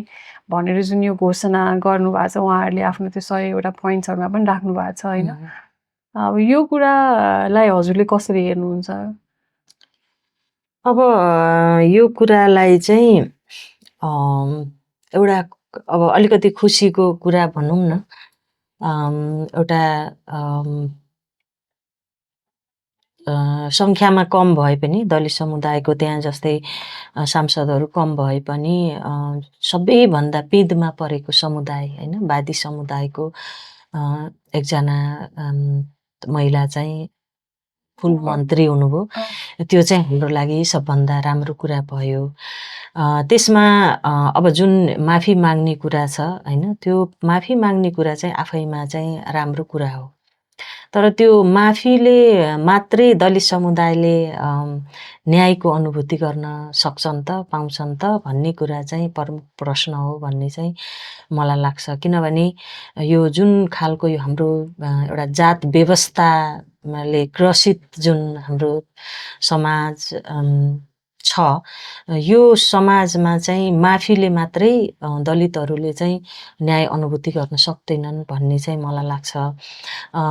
भनेर जुन यो घोषणा गर्नुभएको छ उहाँहरूले आफ्नो त्यो 100वटा पोइन्ट्सहरूमा पनि राख्नु भएको छ होइन अब यो कुरालाई हजुरले कसरी हेर्नुहुन्छ अब यो कुरालाई चाहिँ एउटा अब अलिकति खुसीको कुरा भनौँ न एउटा सङ्ख्यामा कम भए पनि दलित समुदायको त्यहाँ जस्तै सांसदहरू कम भए पनि सबैभन्दा पिँधमा परेको समुदाय होइन वादी समुदायको एकजना महिला चाहिँ फुल मन्त्री हुनुभयो त्यो चाहिँ हाम्रो लागि सबभन्दा राम्रो कुरा भयो त्यसमा अब जुन माफी माग्ने कुरा छ होइन त्यो माफी माग्ने कुरा चाहिँ आफैमा चाहिँ राम्रो कुरा हो तर त्यो माफीले मात्रै दलित समुदायले न्यायको अनुभूति गर्न सक्छन् त पाउँछन् त भन्ने कुरा चाहिँ प्रमुख प्रश्न हो भन्ने चाहिँ मलाई लाग्छ किनभने यो जुन खालको यो हाम्रो एउटा जात व्यवस्थाले ग्रसित जुन हाम्रो समाज छ यो समाजमा चाहिँ माफीले मात्रै दलितहरूले चाहिँ न्याय अनुभूति गर्न सक्दैनन् भन्ने चाहिँ मलाई लाग्छ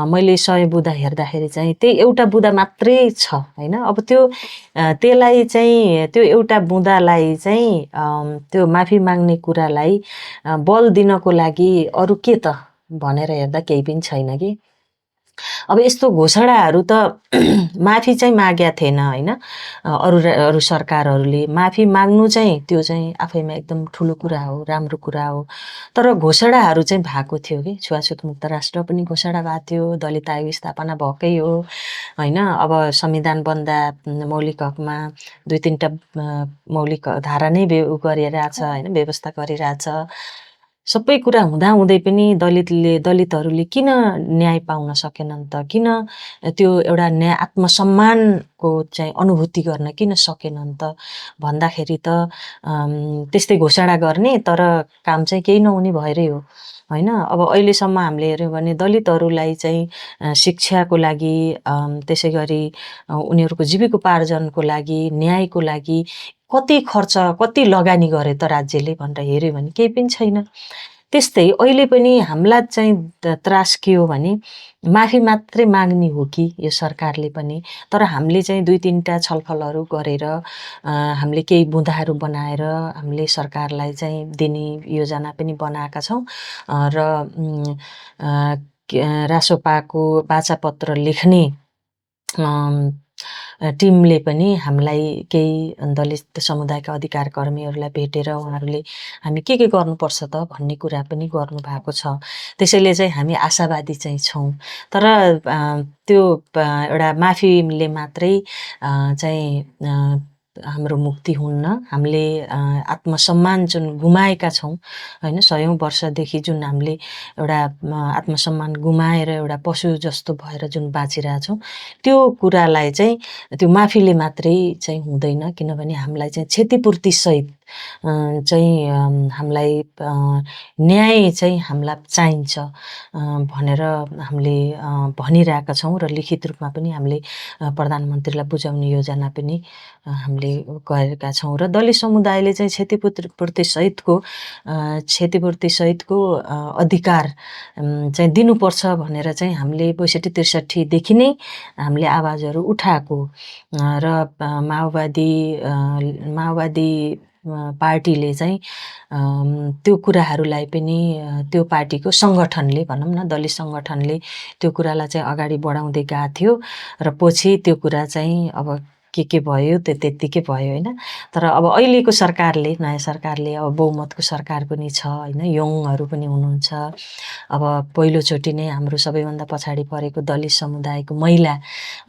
मैले 100 बुँदा हेर्दाखेरि चाहिँ त्यही एउटा बुँदा मात्रै छ होइन अब त्यसलाई चाहिँ त्यो एउटा बुँदालाई चाहिँ त्यो माफी माग्ने कुरालाई बल दिनको लागि अरू के त भनेर हेर्दा केही पनि छैन कि अब यस्तो घोषणाहरू त माफी चाहिँ माग्या थिएन होइन, अरू सरकारहरूले माफी माग्नु चाहिँ त्यो चाहिँ आफैमा एकदम ठुलो कुरा हो, राम्रो कुरा हो। तर घोषणाहरू चाहिँ भएको थियो कि छुवाछुत मुक्त राष्ट्र पनि घोषणा भएको थियो, दलित आयोग स्थापना भएकै हो होइन। अब संविधान बन्दा मौलिक हकमा 2-3टा मौलिक धारा नै गरिरहेछ होइन, व्यवस्था गरिरहेछ। सबै कुरा हुँदाहुँदै पनि दलितहरूले किन न्याय पाउन सकेनन् त? किन त्यो एउटा आत्मसम्मानको चाहिँ अनुभूति गर्न किन सकेनन् त भन्दाखेरि त त्यस्तै घोषणा गर्ने तर काम चाहिँ केही नहुने भएरै हो होइन। अब अहिलेसम्म हामीले हेऱ्यौँ भने दलितहरूलाई चाहिँ शिक्षाको लागि, त्यसै गरी उनीहरूको जीविकोपार्जनको लागि, न्यायको लागि कति खर्च, कति लगानी गरे त राज्यले भनेर हेऱ्यो भने केही पनि छैन। त्यस्तै अहिले पनि हामीलाई चाहिँ त्रास के हो भने माफी मात्रै माग्ने हो कि यो सरकारले पनि। तर हामीले चाहिँ 2-3टा छलफलहरू गरेर हामीले केही बुँदाहरू बनाएर हामीले सरकारलाई चाहिँ दिने योजना पनि बनाएका छौँ र रासोपाको बाचापत्र लेख्ने टिमले पनि हामीलाई केही दलित समुदायका अधिकार कर्मीहरूलाई भेटेर उहाँहरूले हामी के गर्नुपर्छ त भन्ने कुरा पनि गर्नुभएको छ। त्यसैले चाहिँ हामी आशावादी चाहिँ छौँ। तर त्यो एउटा माफीले मात्रै चाहिँ हाम्रो मुक्ति हुन्न। हामीले आत्मसम्मान जुन गुमाएका छौँ होइन, 100औं वर्षदेखि जुन हामीले एउटा आत्मसम्मान गुमाएर एउटा पशु जस्तो भएर जुन बाँचिरहेछौँ, त्यो कुरालाई चाहिँ त्यो माफीले मात्रै चाहिँ हुँदैन। किनभने हामीलाई चाहिँ क्षतिपूर्तिसहित चाहिँ हामीलाई न्याय चाहिँ हामीलाई चाहिन्छ भनेर हामीले भनिरहेका छौँ र लिखित रूपमा पनि हामीले प्रधानमन्त्रीलाई बुझाउने योजना पनि हामीले गरेका छौँ। र दलित समुदायले चाहिँ क्षतिपूर्तिसहितको अधिकार चाहिँ दिनुपर्छ भनेर चाहिँ हामीले 62-63 देखि नै हामीले आवाजहरू उठाएको र माओवादी पार्टीले चाहिँ त्यो कुराहरूलाई पनि त्यो पार्टीको सङ्गठनले भनौँ न, दलित सङ्गठनले त्यो कुरालाई चाहिँ अगाडि बढाउँदै गएको थियो र पछि त्यो कुरा चाहिँ अब के भयो त्यत्तिकै भयो होइन। तर अब अहिलेको सरकारले, नयाँ सरकारले, अब बहुमतको सरकार पनि छ होइन, यङहरू पनि हुनुहुन्छ। अब पहिलोचोटि नै हाम्रो सबैभन्दा पछाडि परेको दलित समुदायको महिला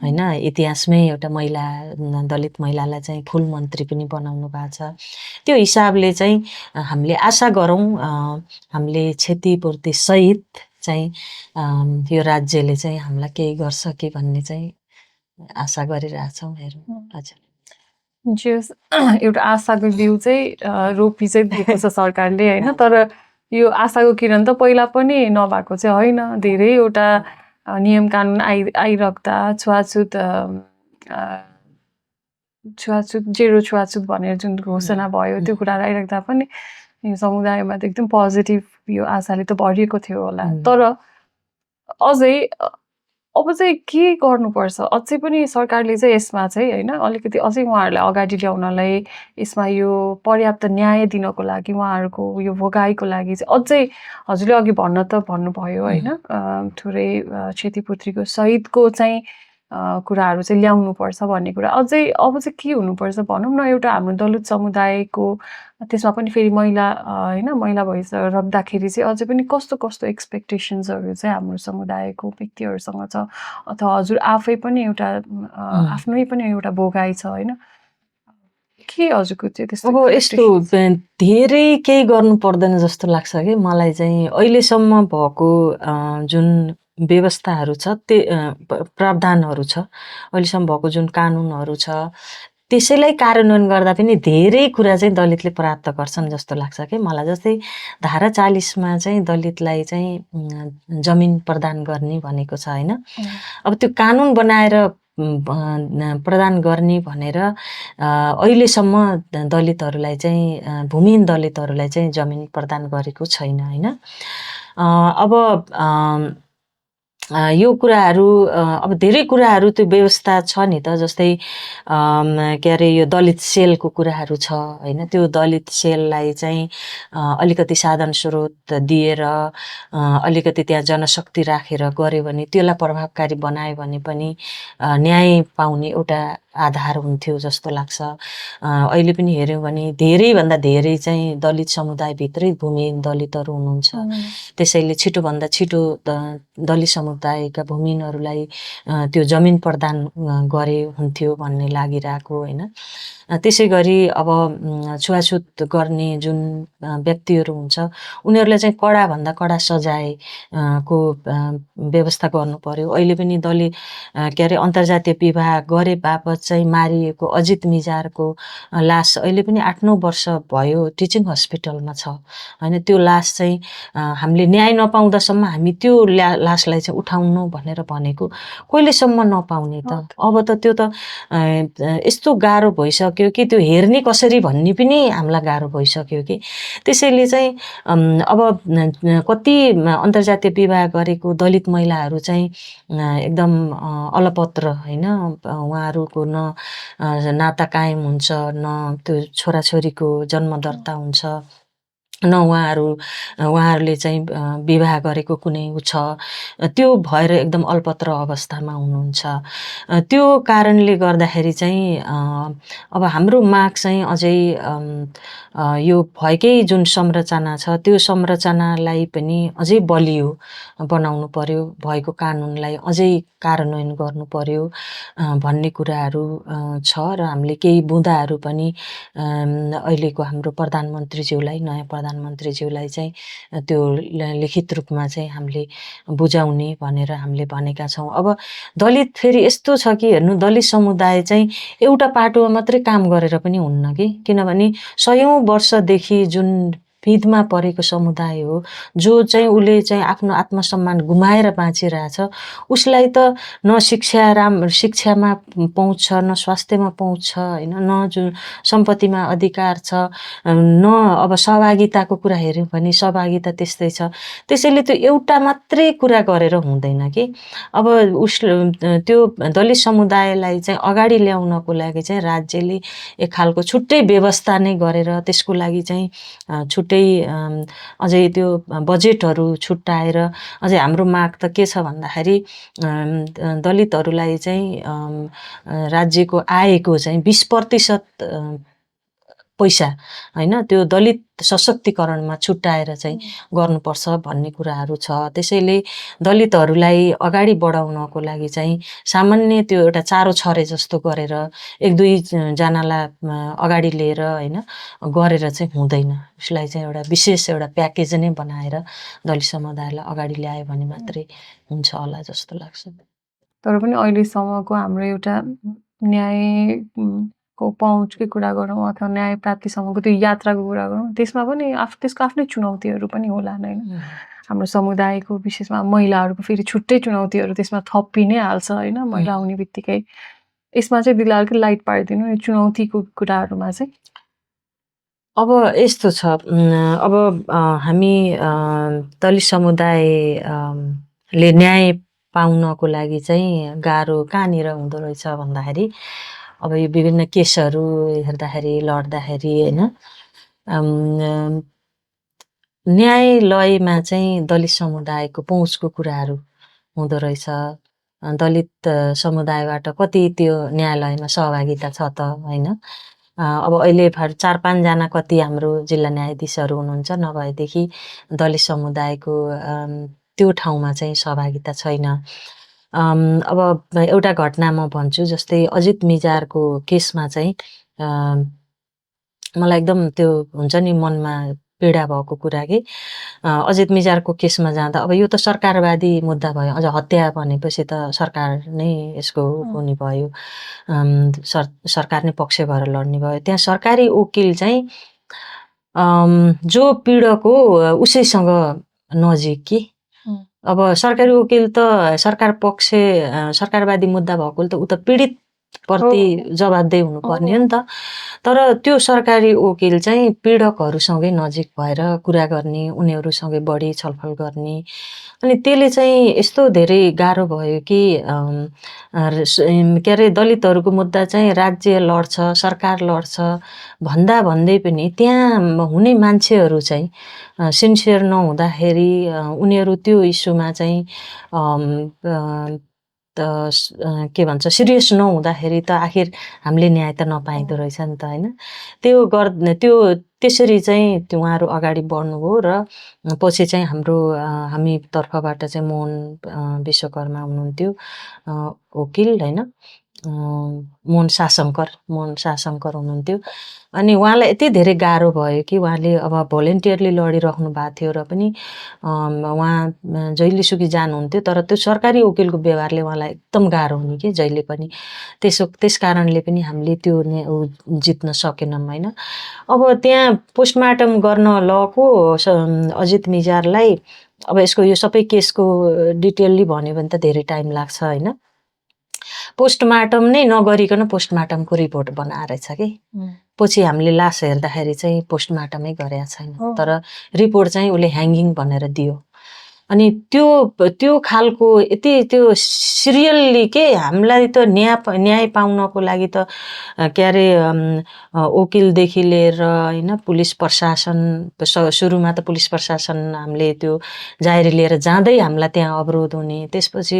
होइन, इतिहासमै एउटा महिला, दलित महिलालाई चाहिँ फुल मन्त्री पनि बनाउनु भएको छ। त्यो हिसाबले चाहिँ हामीले आशा गरौँ हामीले क्षतिपूर्ति सहित चाहिँ यो राज्यले चाहिँ हामीलाई केही गर्छ कि भन्ने चाहिँ आशा गरिरहेछौँ। हेरौँ। हजुर जस एउटा आशाको बिउ चाहिँ रोपी चाहिँ दिएको छ सरकारले होइन। तर यो आशाको किरण त पहिला पनि नभएको चाहिँ होइन। धेरैवटा नियम कानुन आइराख्दा छुवाछुत जेरो छुवाछुत भनेर जुन घोषणा भयो त्यो कुराहरू आइराख्दा पनि यो समुदायमा त एकदम पोजिटिभ यो आशाले त भरिएको थियो होला। तर अझै अब चाहिँ के गर्नुपर्छ? अझै पनि सरकारले चाहिँ यसमा चाहिँ होइन अलिकति अझै उहाँहरूलाई अगाडि ल्याउनलाई, यसमा यो पर्याप्त न्याय दिनको लागि, उहाँहरूको यो भोगाईको लागि चाहिँ अझै हजुरले अघि भन्नुभयो होइन, थोरै क्षतिपूर्तिको सहितको चाहिँ कुराहरू चाहिँ ल्याउनुपर्छ भन्ने कुरा। अझै अब चाहिँ के हुनुपर्छ भनौँ न, एउटा हाम्रो दलित समुदायको त्यसमा पनि फेरि महिला होइन, महिला भइसक्दाखेरि चाहिँ अझै पनि कस्तो कस्तो एक्सपेक्टेसन्सहरू चाहिँ हाम्रो समुदायको व्यक्तिहरूसँग छ, अथवा हजुर आफै पनि एउटा आफ्नै पनि एउटा भोगाई छ होइन, के हजुरको चाहिँ त्यस्तो? अब यस्तो धेरै केही गर्नु पर्दैन जस्तो लाग्छ कि मलाई चाहिँ। अहिलेसम्म भएको जुन व्यवस्थाहरू छ, प्रावधानहरू छ, अहिलेसम्म भएको जुन कानुनहरू छ, त्यसैलाई कार्यान्वयन गर्दा पनि धेरै कुरा चाहिँ दलितले प्राप्त गर्छन् जस्तो लाग्छ कि मलाई। जस्तै धारा 40मा चाहिँ दलितलाई चाहिँ जमिन प्रदान गर्ने भनेको छ होइन। अब त्यो कानुन बनाएर प्रदान गर्ने भनेर अहिलेसम्म दलितहरूलाई चाहिँ भूमिहीन दलितहरूलाई चाहिँ जमिन प्रदान गरेको छैन होइन। अब यो कुराहरू अब धेरै कुराहरू त्यो व्यवस्था छ नि त, जस्तै के अरे यो दलित सेलको कुराहरू छ होइन। त्यो दलित सेललाई चाहिँ अलिकति साधन स्रोत दिएर अलिकति त्यहाँ जनशक्ति राखेर गऱ्यो भने, त्यसलाई प्रभावकारी बनायो भने पनि न्याय पाउने एउटा आधार हुन्थ्यो जस्तो लाग्छ। अहिले पनि हेऱ्यौँ भने धेरैभन्दा धेरै चाहिँ दलित समुदायभित्रै भूमिहीन दलितहरू हुनुहुन्छ। त्यसैले छिटोभन्दा छिटो दलित समुदायका भूमिहीनहरूलाई त्यो जमिन प्रदान गरे हुन्थ्यो भन्ने लागिरहेको होइन। त्यसै गरी अब छुवाछुत गर्ने जुन व्यक्तिहरू हुन्छ उनीहरूलाई चाहिँ कडाभन्दा कडा सजाय को व्यवस्था गर्नु पर्यो। अहिले पनि दलित के अरे अन्तर्जातीय विवाह गरे बापत चाहिँ मारिएको अजित मिजारको लास अहिले पनि 8-9 वर्ष भयो टिचिङ हस्पिटलमा छ होइन। त्यो लास चाहिँ हामीले न्याय नपाउँदासम्म हामी त्यो लासलाई चाहिँ उठाउनु भनेर भनेको, कहिलेसम्म नपाउने त? अब त त्यो त यस्तो गाह्रो भइसक्यो कि त्यो हेर्ने कसरी भन्ने पनि हामीलाई गाह्रो भइसक्यो कि। त्यसैले चाहिँ अब कति अन्तर्जातीय विवाह गरेको दलित महिलाहरू चाहिँ एकदम अलपत्र होइन। उहाँहरूको न नाता कायम हुन्छ, न त्यो छोराछोरीको जन्म दर्ता हुन्छ, न उहाँहरूले चाहिँ विवाह गरेको कुनै छ। त्यो भएर एकदम अल्पत्र अवस्थामा हुनुहुन्छ। त्यो कारणले गर्दाखेरि चाहिँ अब हाम्रो माग चाहिँ अझै यो भएकै जुन संरचना छ त्यो संरचनालाई पनि अझै बलियो बनाउनु पर्यो, भएको कानुनलाई अझै कार्यान्वयन गर्नु पर्यो भन्ने कुराहरू छ। र हामीले केही बुँदाहरू पनि अहिलेको हाम्रो प्रधानमन्त्रीज्यूलाई, नयाँ प्रधानमन्त्रीज्यूलाई चाहिँ त्यो लिखित रूपमा चाहिँ हामीले बुझाउने भनेर हामीले भनेका छौँ। अब दलित फेरि यस्तो छ कि हेर्नु, दलित समुदाय चाहिँ एउटा पाटोमा मात्रै काम गरेर पनि हुन्न कि। किनभने 100औं वर्षदेखि जुन पिँधमा परेको समुदाय हो, जो चाहिँ उसले चाहिँ आफ्नो आत्मसम्मान गुमाएर बाँचिरहेछ, उसलाई त न शिक्षामा पहुँच छ, न स्वास्थ्यमा पहुँच छ होइन, न जुन सम्पत्तिमा अधिकार छ, न अब सहभागिताको कुरा हेऱ्यौँ भने सहभागिता त्यस्तै छ। त्यसैले त्यो एउटा मात्रै कुरा गरेर हुँदैन कि। अब त्यो दलित समुदायलाई चाहिँ अगाडि ल्याउनको लागि चाहिँ राज्यले एक खालको छुट्टै व्यवस्था नै गरेर त्यसको लागि चाहिँ छुट्टै अझै त्यो बजेटहरू छुट्याएर, अझै हाम्रो माग त के छ भन्दाखेरि दलितहरूलाई चाहिँ राज्यको आयको चाहिँ 20% पैसा होइन त्यो दलित सशक्तिकरणमा छुट्याएर चाहिँ गर्नुपर्छ भन्ने कुराहरू छ। त्यसैले दलितहरूलाई अगाडि बढाउनको लागि चाहिँ सामान्य त्यो एउटा चारो छरे जस्तो गरेर 1-2 जनालाई अगाडि लिएर होइन गरेर चाहिँ हुँदैन। उसलाई चाहिँ एउटा विशेष एउटा प्याकेज नै बनाएर दलित समुदायलाई अगाडि ल्यायो भने मात्रै हुन्छ होला जस्तो लाग्छ। तर पनि अहिलेसम्मको हाम्रो एउटा न्यायको पहुँचकै कुरा गरौँ अथवा न्याय प्राप्तिसम्मको त्यो यात्राको कुरा गरौँ, त्यसमा पनि त्यसको आफ्नै चुनौतीहरू पनि होला होइन। हाम्रो समुदायको विशेषमा महिलाहरूको फेरि छुट्टै चुनौतीहरू त्यसमा थपि नै हाल्छ होइन। महिला हुने बित्तिकै यसमा चाहिँ दिदीलाई अलिकति लाइट पारिदिनु यो चुनौतीको कुराहरूमा चाहिँ। अब यस्तो छ, अब हामी दलित समुदायले न्याय पाउनको लागि चाहिँ गाह्रो कहाँनिर हुँदो रहेछ भन्दाखेरि, अब यो विभिन्न केसहरू हेर्दाखेरि लड्दाखेरि होइन, न्यायालयमा चाहिँ दलित समुदायको पहुँचको कुराहरू हुँदो रहेछ। दलित समुदायबाट कति त्यो न्यायालयमा सहभागिता छ त होइन। अब अहिले 4-5 जना कति हाम्रो जिल्ला न्यायाधीशहरू हुनुहुन्छ, नभएदेखि दलित समुदायको त्यो ठाउँमा चाहिँ सहभागिता छैन। अब एउटा घटना म भन्छु, जस्तै अजित मिजारको केसमा चाहिँ मलाई एकदम त्यो हुन्छ नि मनमा पीडा भएको कुरा कि अजित मिजारको केसमा जाँदा अब यो त सरकारवादी मुद्दा भयो। अझ हत्या भनेपछि त सरकार नै यसको हुने भयो, सरकार नै पक्ष भएर लड्ने भयो। त्यहाँ सरकारी वकिल चाहिँ जो पीडक हो उसैसँग नजिक कि। अब सरकारी वकिल त सरकारवादी मुद्दा भएको त ऊ त पीडित प्रति जवाबदेही हुनुपर्ने हो नि त। तर त्यो सरकारी वकिल चाहिँ पीडकहरूसँगै नजिक भएर कुरा गर्ने, उनीहरूसँगै बढी छलफल गर्ने। अनि त्यसले चाहिँ यस्तो धेरै गाह्रो भयो कि के अरे दलितहरूको मुद्दा चाहिँ राज्य लड्छ, सरकार लड्छ भन्दै पनि त्यहाँ हुने मान्छेहरू चाहिँ सिन्सियर नहुँदाखेरि उनीहरू त्यो इस्युमा चाहिँ के भन्छ सिरियस नहुँदाखेरि त आखिर हामीले न्याय त नपाइँदो रहेछ नि त होइन। त्यो त्यसरी चाहिँ उहाँहरू अगाडि बढ्नुभयो र पछि चाहिँ हामी तर्फबाट चाहिँ मोहन विश्वकर्मा हुनुहुन्थ्यो वकिल होइन, मोहन शाहशङ्कर हुनुहुन्थ्यो। अनि उहाँलाई यति धेरै गाह्रो भयो कि उहाँले अब भोलिन्टियरली लडिराख्नु भएको थियो र पनि उहाँ जहिलेसुकै जानुहुन्थ्यो। तर त्यो सरकारी वकिलको व्यवहारले उहाँलाई एकदम गाह्रो हुने कि जहिले पनि। त्यस कारणले पनि हामीले त्यो जित्न सकेनौँ होइन। अब त्यहाँ पोस्टमार्टम गर्न लगेको अजित मिजारलाई अब यसको यो सबै केसको डिटेलली भन्यो भने त धेरै टाइम लाग्छ होइन। पोस्टमार्टम नै नगरिकन पोस्टमार्टमको रिपोर्ट बनाएछ कि पछि हामीले लास हेर्दाखेरि चाहिँ पोस्टमार्टमै गरेका छैन, तर रिपोर्ट चाहिँ उसले ह्याङ्गिङ भनेर दियो। अनि त्यो खालको यति त्यो सिरियल्ली के हामीलाई त न्याय पाउनको लागि त के अरे वकिलदेखि लिएर होइन पुलिस प्रशासन, सुरुमा त पुलिस प्रशासन हामीले त्यो जाहेरी लिएर जाँदै हामीलाई त्यहाँ अवरोध हुने, त्यसपछि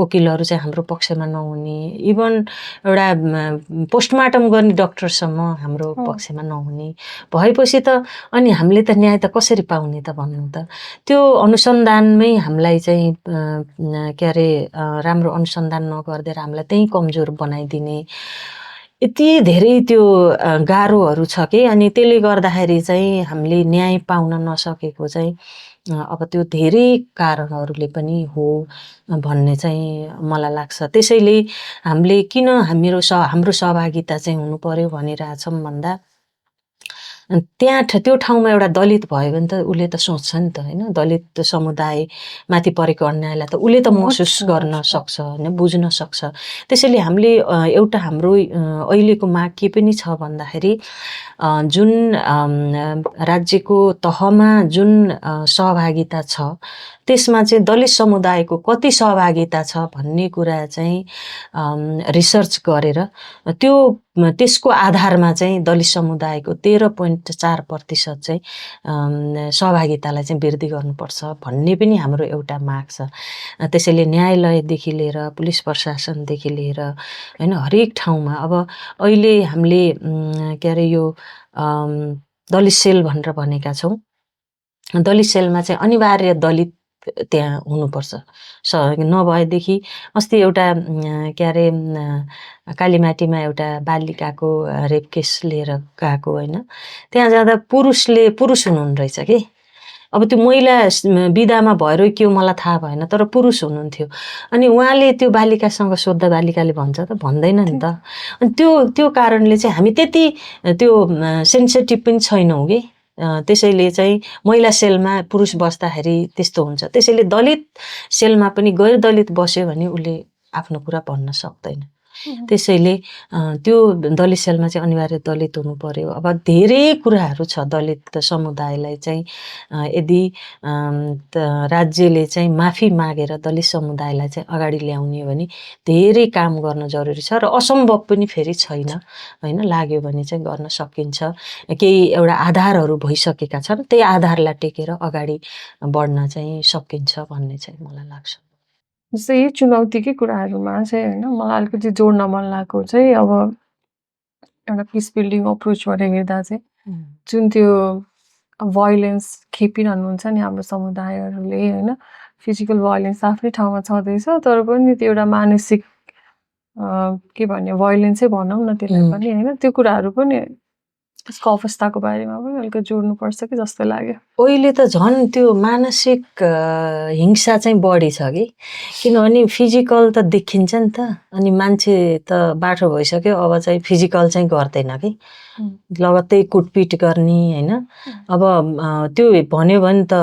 वकिलहरू चाहिँ हाम्रो पक्षमा नहुने, इभन एउटा पोस्टमार्टम गर्ने डक्टरसम्म हाम्रो पक्षमा नहुने भएपछि त अनि हामीले त न्याय त कसरी पाउने त भन्नु त। त्यो अनुसन्धानमै हामीलाई चाहिँ के अरे राम्रो अनुसन्धान नगरिदिएर हामीलाई त्यही कमजोर बनाइदिने यति धेरै त्यो गाह्रोहरू छ कि। अनि त्यसले गर्दाखेरि चाहिँ हामीले न्याय पाउन नसकेको चाहिँ अब त्यो धेरै कारणहरूले पनि हो भन्ने चाहिँ मलाई लाग्छ। त्यसैले हामीले किन हाम्रो सहभागिता चाहिँ हुनु पर्यो भनिरहेछौँ भन्दा त्यो ठाउँमा एउटा दलित भयो भने त उसले त सोच्छ नि त होइन, दलित समुदाय माथि परेको अन्यायलाई त उसले त महसुस गर्न सक्छ होइन, बुझ्न सक्छ। त्यसैले हामीले एउटा हाम्रो अहिलेको माग के पनि छ भन्दाखेरि जुन राज्यको तहमा जुन सहभागिता छ त्यसमा चाहिँ दलित समुदायको कति सहभागिता छ भन्ने कुरा चाहिँ रिसर्च गरेर त्यसको आधारमा चाहिँ दलित समुदायको 13.4% चाहिँ सहभागितालाई चाहिँ वृद्धि गर्नुपर्छ भन्ने पनि हाम्रो एउटा माग छ। त्यसैले न्यायालयदेखि लिएर पुलिस प्रशासनदेखि लिएर होइन हरेक ठाउँमा अब अहिले हामीले के अरे यो दलित सेल भनेर भनेका छौँ। दलित सेलमा चाहिँ अनिवार्य दलित त्यहाँ हुनुपर्छ। नभएदेखि अस्ति एउटा के अरे कालीमाटीमा एउटा बालिकाको रेप केस लिएर गएको होइन, त्यहाँ जाँदा पुरुष हुनुहुन्न रहेछ कि। अब त्यो महिला बिदामा भएर के हो मलाई थाहा भएन, तर पुरुष हुनुहुन्थ्यो। अनि उहाँले त्यो बालिकासँग सोद्धा बालिकाले भन्छ त भन्दैन नि त। अनि त्यो कारणले चाहिँ हामी त्यति त्यो सेन्सिटिभ पनि छैनौँ कि। त्यसैले चाहिँ महिला सेलमा पुरुष बस्दाखेरि त्यस्तो हुन्छ। त्यसैले दलित सेलमा पनि गैर दलित बस्यो भने उसले आफ्नो कुरा भन्न सक्दैन। त्यसैले त्यो दलित सेलमा चाहिँ अनिवार्य दलित हुनु पर्यो। अब धेरै कुराहरू छ दलित समुदायलाई चाहिँ यदि राज्यले चाहिँ माफी मागेर दलित समुदायलाई चाहिँ अगाडि ल्याउने भने धेरै काम गर्न जरुरी छ र असम्भव पनि फेरि छैन होइन। लाग्यो भने चाहिँ गर्न सकिन्छ। केही एउटा आधारहरू भइसकेका छन्, त्यही आधारलाई टेकेर अगाडि बढ्न चाहिँ सकिन्छ भन्ने चाहिँ मलाई लाग्छ। जस्तै यही चुनौतीकै कुराहरूमा चाहिँ होइन मलाई अलिकति जोड्न मन लागेको चाहिँ अब एउटा पिस बिल्डिङ अप्रोचबाट हेर्दा चाहिँ जुन त्यो भोइलेन्स खेपिरहनुहुन्छ नि हाम्रो समुदायहरूले होइन, फिजिकल भोइलेन्स आफ्नै ठाउँमा छँदैछ, तर पनि त्यो एउटा मानसिक के भन्ने भोइलेन्सै भनौँ न त्यसलाई पनि होइन, त्यो कुराहरू पनि त्यसको अवस्थाको बारेमा पनि अलिकति जोड्नुपर्छ कि जस्तो लाग्यो। अहिले त झन् त्यो मानसिक हिंसा चाहिँ बढी छ कि, किनभने फिजिकल त देखिन्छ नि त। अनि मान्छे त बाठो भइसक्यो, अब चाहिँ फिजिकल चाहिँ गर्दैन कि, लगत्तै कुटपिट गर्ने होइन। अब त्यो भन्यो भने त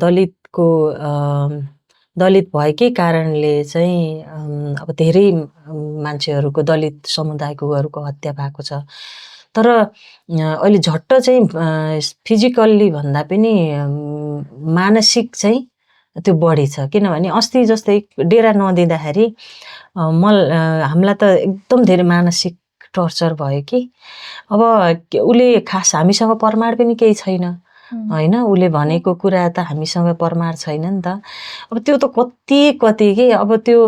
दलितको दलित भएकै कारणले चाहिँ अब धेरै मान्छेहरूको दलित समुदायकोहरूको हत्या भएको छ। तर अहिले झट्ट चाहिँ फिजिकल्ली भन्दा पनि मानसिक चाहिँ त्यो बढी छ। किनभने अस्ति जस्तै डेरा नदिँदाखेरि हामीलाई त एकदम धेरै मानसिक टर्चर भयो कि। अब उसले खास हामीसँग प्रमाण पनि केही छैन होइन, उसले भनेको कुरा त हामीसँग प्रमाण छैन नि त। अब त्यो त कति के अब त्यो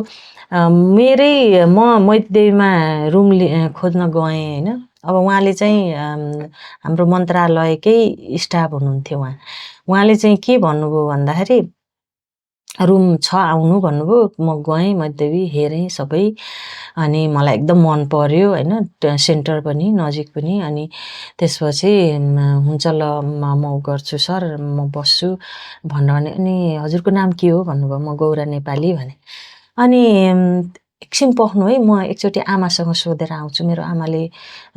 मेरै मैत्देवीमा रुम खोज्न गएँ होइन। अब उहाँले चाहिँ हाम्रो मन्त्रालयकै स्टाफ हुनुहुन्थ्यो। उहाँले चाहिँ के भन्नुभयो भन्दाखेरि रुम छ आउनु भन्नुभयो। म गएँ मैत्देवी, हेरेँ सबै, अनि मलाई एकदम मन पर्यो होइन, सेन्टर पनि नजिक पनि। अनि त्यसपछि हुन्छ ल म गर्छु सर, म बस्छु भने। अनि हजुरको नाम के हो भन्नुभयो। म गौरा नेपाली भने। अनि एकछिन पख्नु है, म एकचोटि आमासँग सोधेर आउँछु, मेरो आमाले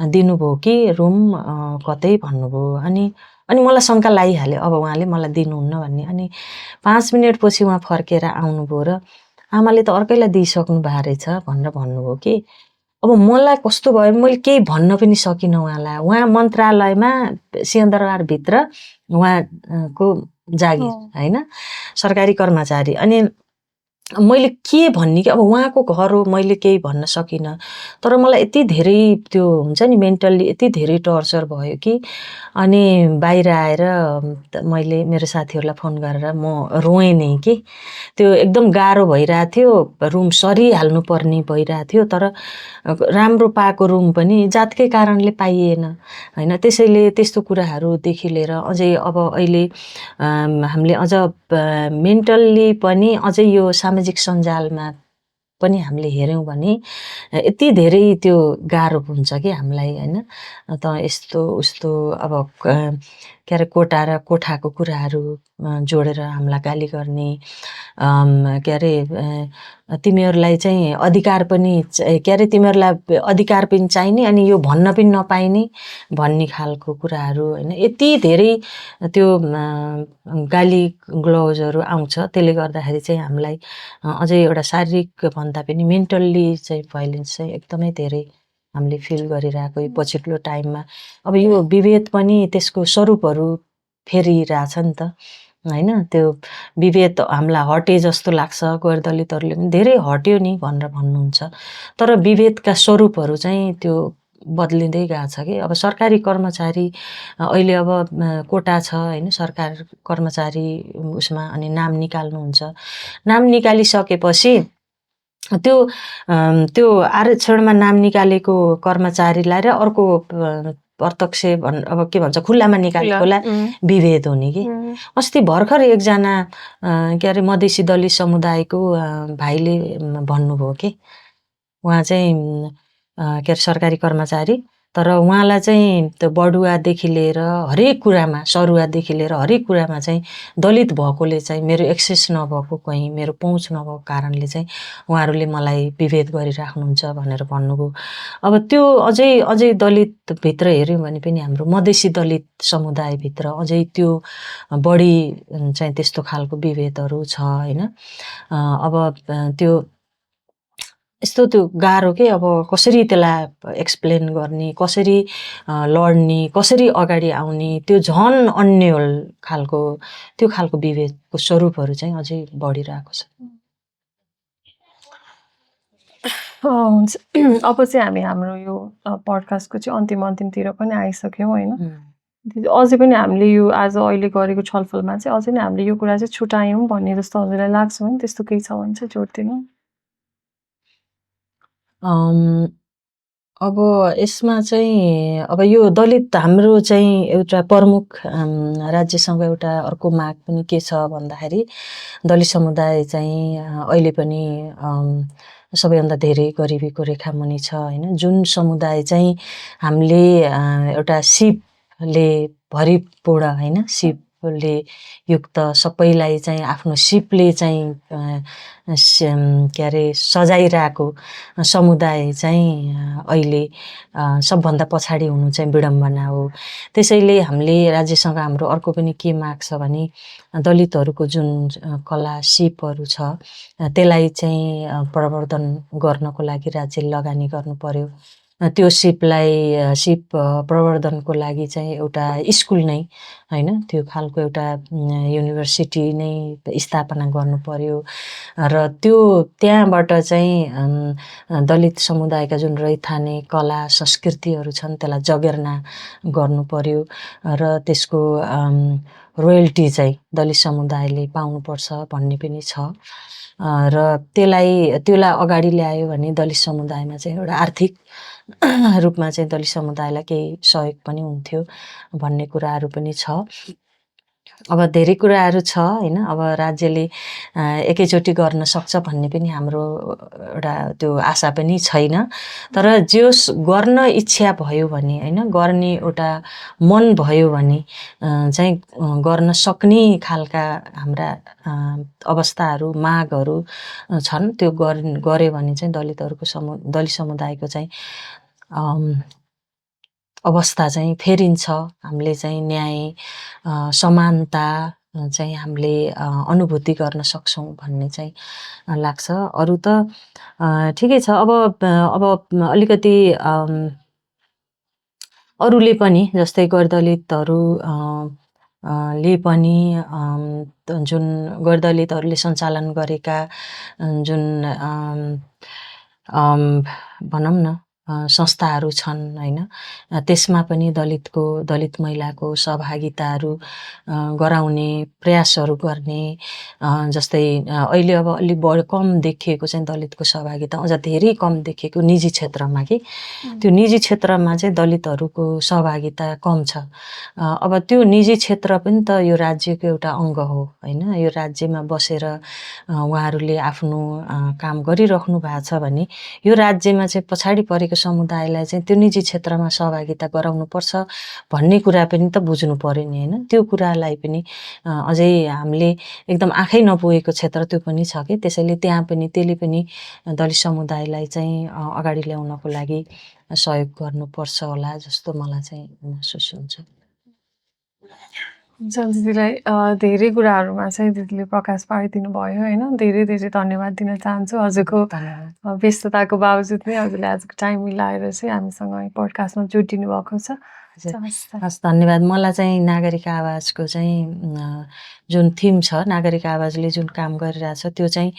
दिनुभयो कि रुम कतै भन्नुभयो। अनि मलाई शङ्का लागिहाल्यो, अब उहाँले मलाई दिनुहुन्न भन्ने। अनि 5 मिनटपछि उहाँ फर्केर आउनुभयो र आमाले त अर्कैलाई दिइसक्नु भएको रहेछ भनेर भन्नुभयो कि। अब मलाई कस्तो भयो, मैले केही भन्न पनि सकिनँ उहाँलाई। उहाँ मन्त्रालयमा सिंहदरबारभित्र उहाँको जागिर होइन, सरकारी कर्मचारी। अनि मैले के भन्ने कि अब उहाँको घर हो, मैले केही भन्न सकिनँ। तर मलाई यति धेरै त्यो हुन्छ नि मेन्टल्ली यति धेरै टर्चर भयो कि। अनि बाहिर आएर मैले मेरो साथीहरूलाई फोन गरेर म रोएँ नै कि। त्यो एकदम गाह्रो भइरहेको थियो, रुम सरिहाल्नु पर्ने भइरहेको थियो। तर राम्रो पाएको रुम पनि जातकै कारणले पाइएन होइन। त्यसैले त्यस्तो कुराहरूदेखि लिएर अझै अब अहिले हामीले अझ मेन्टल्ली पनि अझै यो सामाजिक सञ्जालमा पनि हामीले हेऱ्यौँ भने यति धेरै त्यो गाह्रो हुन्छ कि हामीलाई होइन। त यस्तो उस्तो अब के अरे कोटा र कोठाको कुराहरू जोडेर हामीलाई गाली गर्ने, के अरे तिमीहरूलाई चाहिँ अधिकार पनि के अरे तिमीहरूलाई अधिकार पनि चाहिने, अनि यो भन्न पनि नपाइने भन्ने खालको कुराहरू होइन। यति धेरै त्यो गाली ग्लोजहरू आउँछ। त्यसले गर्दाखेरि चाहिँ हामीलाई अझै एउटा शारीरिक भन्दा पनि मेन्टल्ली चाहिँ भाइलेन्स चाहिँ एकदमै धेरै हामीले फिल गरिरहेको यो पछिल्लो टाइममा। अब यो विभेद पनि त्यसको स्वरूपहरू फेरिरहेछ नि त होइन। त्यो विभेद हामीलाई हटे जस्तो लाग्छ, गैर दलितहरूले पनि धेरै हट्यो नि भनेर भन्नुहुन्छ। तर विभेदका स्वरूपहरू चाहिँ त्यो बदलिँदै गएको छ कि। अब सरकारी कर्मचारी अहिले अब कोटा छ होइन, सरकार कर्मचारी उसमा, अनि नाम निकाल्नुहुन्छ। नाम निकालिसकेपछि त्यो आरक्षणमा नाम निकालेको कर्मचारीलाई र अर्को प्रत्यक्ष अब के भन्छ खुल्लामा निकालेकोलाई विभेद हुने कि। अस्ति भर्खर एकजना के अरे मधेसी दलित समुदायको भाइले भन्नुभयो कि उहाँ चाहिँ के अरे सरकारी कर्मचारी, तर उहाँलाई चाहिँ त्यो बढुवादेखि लिएर हरेक कुरामा, सरुवादेखि लिएर हरेक कुरामा चाहिँ दलित भएकोले चाहिँ मेरो एक्सेस नभएको, कहीँ मेरो पहुँच नभएको कारणले चाहिँ उहाँहरूले मलाई विभेद गरिराख्नुहुन्छ भनेर भन्नुभयो। अब त्यो अझै दलितभित्र हेऱ्यौँ भने पनि हाम्रो मधेसी दलित समुदायभित्र अझै त्यो बढी चाहिँ त्यस्तो खालको विभेदहरू छ होइन। अब त्यो यस्तो त्यो गाह्रो के। अब कसरी त्यसलाई एक्सप्लेन गर्ने, कसरी लड्ने, कसरी अगाडि आउने, त्यो झन् अन्यल खालको त्यो खालको विभेदको स्वरूपहरू चाहिँ अझै बढिरहेको छ। हुन्छ, अब चाहिँ हामी हाम्रो यो पडकास्टको चाहिँ अन्तिमतिर पनि आइसक्यौँ होइन। अझै पनि हामीले यो आज अहिले गरेको छलफलमा चाहिँ अझै नै हामीले यो कुरा चाहिँ छुट्यायौँ भन्ने जस्तो हजुरलाई लाग्छ भने त्यस्तो केही छ भने चाहिँ जोडिदिनु। अब यसमा चाहिँ अब यो दलित हाम्रो चाहिँ एउटा प्रमुख राज्यसँग एउटा अर्को माग पनि के छ भन्दाखेरि दलित समुदाय चाहिँ अहिले पनि सबैभन्दा धेरै गरिबीको रेखा मुनि छ होइन। जुन समुदाय चाहिँ हामीले एउटा सिपले भरिपूर्ण होइन, सिप स्टाफले युक्त सबैलाई चाहिँ आफ्नो सिपले चाहिँ के अरे सजाइरहेको समुदाय चाहिँ अहिले सबभन्दा पछाडि हुनु चाहिँ विडम्बना हो। त्यसैले हामीले राज्यसँग हाम्रो अर्को पनि के माग छ भने दलितहरूको जुन कला सिपहरू छ त्यसलाई चाहिँ प्रवर्धन गर्नको लागि राज्यले लगानी गर्नु पर्यो। त्यो सिप प्रवर्धनको लागि चाहिँ एउटा स्कुल नै हैन त्यो खालको एउटा युनिभर्सिटी नै स्थापना गर्नु पर्यो र त्यहाँबाट चाहिँ दलित समुदायका जुन रैथाने कला संस्कृतिहरू छन् त्यसलाई जगेर्ना गर्नु पर्यो र त्यसको रोयल्टी चाहिँ दलित समुदायले पाउनुपर्छ भन्ने पनि छ र त्यसलाई अगाडि ल्यायो भने दलित समुदायमा चाहिँ एउटा आर्थिक रूपमा चाहिँ दलित समुदायलाई केही सहयोग पनि हुन्थ्यो भन्ने कुराहरू पनि छ। अब धेरै कुराहरू छ हैन अब राज्यले एकैचोटि गर्न सक्छ भन्ने पनि हाम्रो एउटा त्यो आशा पनि छैन। तर जोस गर्न इच्छा भयो भने हैन गर्ने एउटा मन भयो भने चाहिँ गर्न सक्ने खालका हाम्रा अवस्थाहरू मागहरू छन्। त्यो गर्यो भने चाहिँ दलित समुदायको चाहिँ अवस्था चाहिँ फेरिन्छ। हामीले चाहिँ न्याय समानता चाहिँ हामीले अनुभूति गर्न सक्छौँ भन्ने चाहिँ लाग्छ। अरू त ठिकै छ। अब अलिकति अरूले पनि जस्तै गैरदलितहरू ले पनि जुन गैरदलितहरूले सञ्चालन गरेका जुन भनौँ न संस्थाहरू छन् हैन त्यसमा पनि दलित महिलाको सहभागिताहरू गराउने प्रयासहरू गर्ने जस्तै अहिले अब अलि बढी कम देखिएको चाहिँ दलितको सहभागिता अझ धेरै कम देखिएको निजी क्षेत्रमा कि त्यो निजी क्षेत्रमा चाहिँ दलितहरूको सहभागिता कम छ। अब त्यो निजी क्षेत्र पनि त यो राज्यको एउटा अङ्ग हो हैन। यो राज्यमा बसेर उहाँहरूले आफ्नो काम गरिराख्नु भएको छ भने यो राज्यमा चाहिँ पछाडि परेको समुदायलाई चाहिँ त्यो निजी क्षेत्रमा सहभागिता गराउनुपर्छ भन्ने कुरा पनि त बुझ्नु पर्यो नि हैन। त्यो कुरालाई पनि अझै हामीले एकदम आँखै नपुगेको क्षेत्र त्यो पनि छ कि त्यसैले त्यसले पनि दलित समुदायलाई चाहिँ अगाडि ल्याउनको लागि सहयोग गर्नुपर्छ होला जस्तो मलाई चाहिँ महसुस हुन्छ। हुन्छ दिदीलाई धेरै कुराहरूमा चाहिँ दिदीले प्रकाश पारिदिनु भयो होइन। धेरै धेरै धन्यवाद दिन चाहन्छु। हजुरको व्यस्तताको बावजुद नै हजुरले आजको टाइम मिलाएर चाहिँ हामीसँग पोडकास्टमा जोडिनु भएको छ। हस् धन्यवाद। मलाई चाहिँ नागरिक आवाजको चाहिँ जुन थिम छ नागरिक आवाजले जुन काम गरिरहेछ त्यो चाहिँ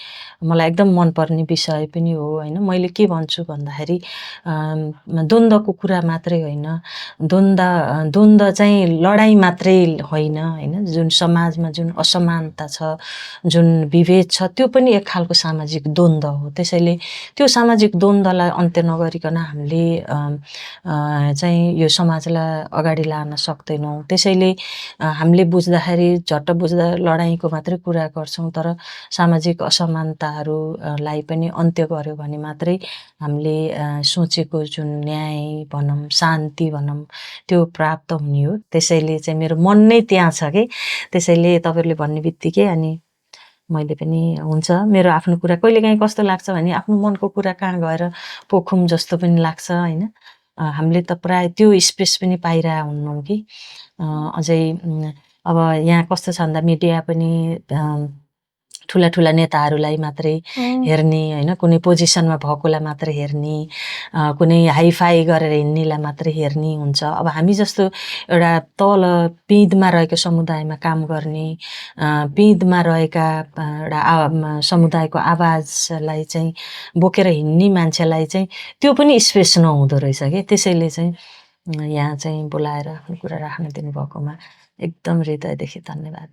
मलाई एकदम मनपर्ने विषय पनि हो होइन। मैले के भन्छु भन्दाखेरि द्वन्द्वको कुरा मात्रै होइन, द्वन्द्व चाहिँ लडाइँ मात्रै होइन होइन। जुन समाजमा जुन असमानता छ जुन विभेद छ त्यो पनि एक खालको सामाजिक द्वन्द्व हो। त्यसैले त्यो सामाजिक द्वन्द्वलाई अन्त्य नगरिकन हामीले चाहिँ यो समाजलाई अगाडि लान सक्दैनौँ। त्यसैले हामीले बुझ्दाखेरि झट्ट बुझ्दा लडाइँको मात्रै कुरा गर्छौँ तर सामाजिक असमानताहरूलाई पनि अन्त्य गर्यो भने मात्रै हामीले सोचेको जुन न्याय भनौँ शान्ति भनौँ त्यो प्राप्त हुने हो। त्यसैले चाहिँ मेरो मन नै त्यहाँ छ कि त्यसैले तपाईँहरूले भन्ने बित्तिकै अनि मैले पनि हुन्छ मेरो आफ्नो कुरा कहिलेकाहीँ कस्तो लाग्छ भने आफ्नो मनको कुरा कहाँ गएर पोखौँ जस्तो पनि लाग्छ होइन। हामीले त प्रायः त्यो स्पेस पनि पाइरह हुन्नौँ कि अझै अब यहाँ कस्तो छ भन्दा मिडिया पनि ठुला ठुला नेताहरूलाई मात्रै हेर्ने होइन, कुनै पोजिसनमा भएकोलाई मात्रै हेर्ने, कुनै हाइफाई गरेर हिँड्नेलाई मात्रै हेर्ने हुन्छ। अब हामी जस्तो एउटा तल पिँधमा रहेको समुदायमा काम गर्ने पिँधमा रहेका एउटा समुदायको आवाजलाई चाहिँ बोकेर हिँड्ने मान्छेलाई चाहिँ त्यो पनि स्पेस नहुँदो रहेछ कि। त्यसैले चाहिँ यहाँ चाहिँ बोलाएर आफ्नो कुरा राख्न दिनुभएकोमा एकदम हृदयदेखि धन्यवाद।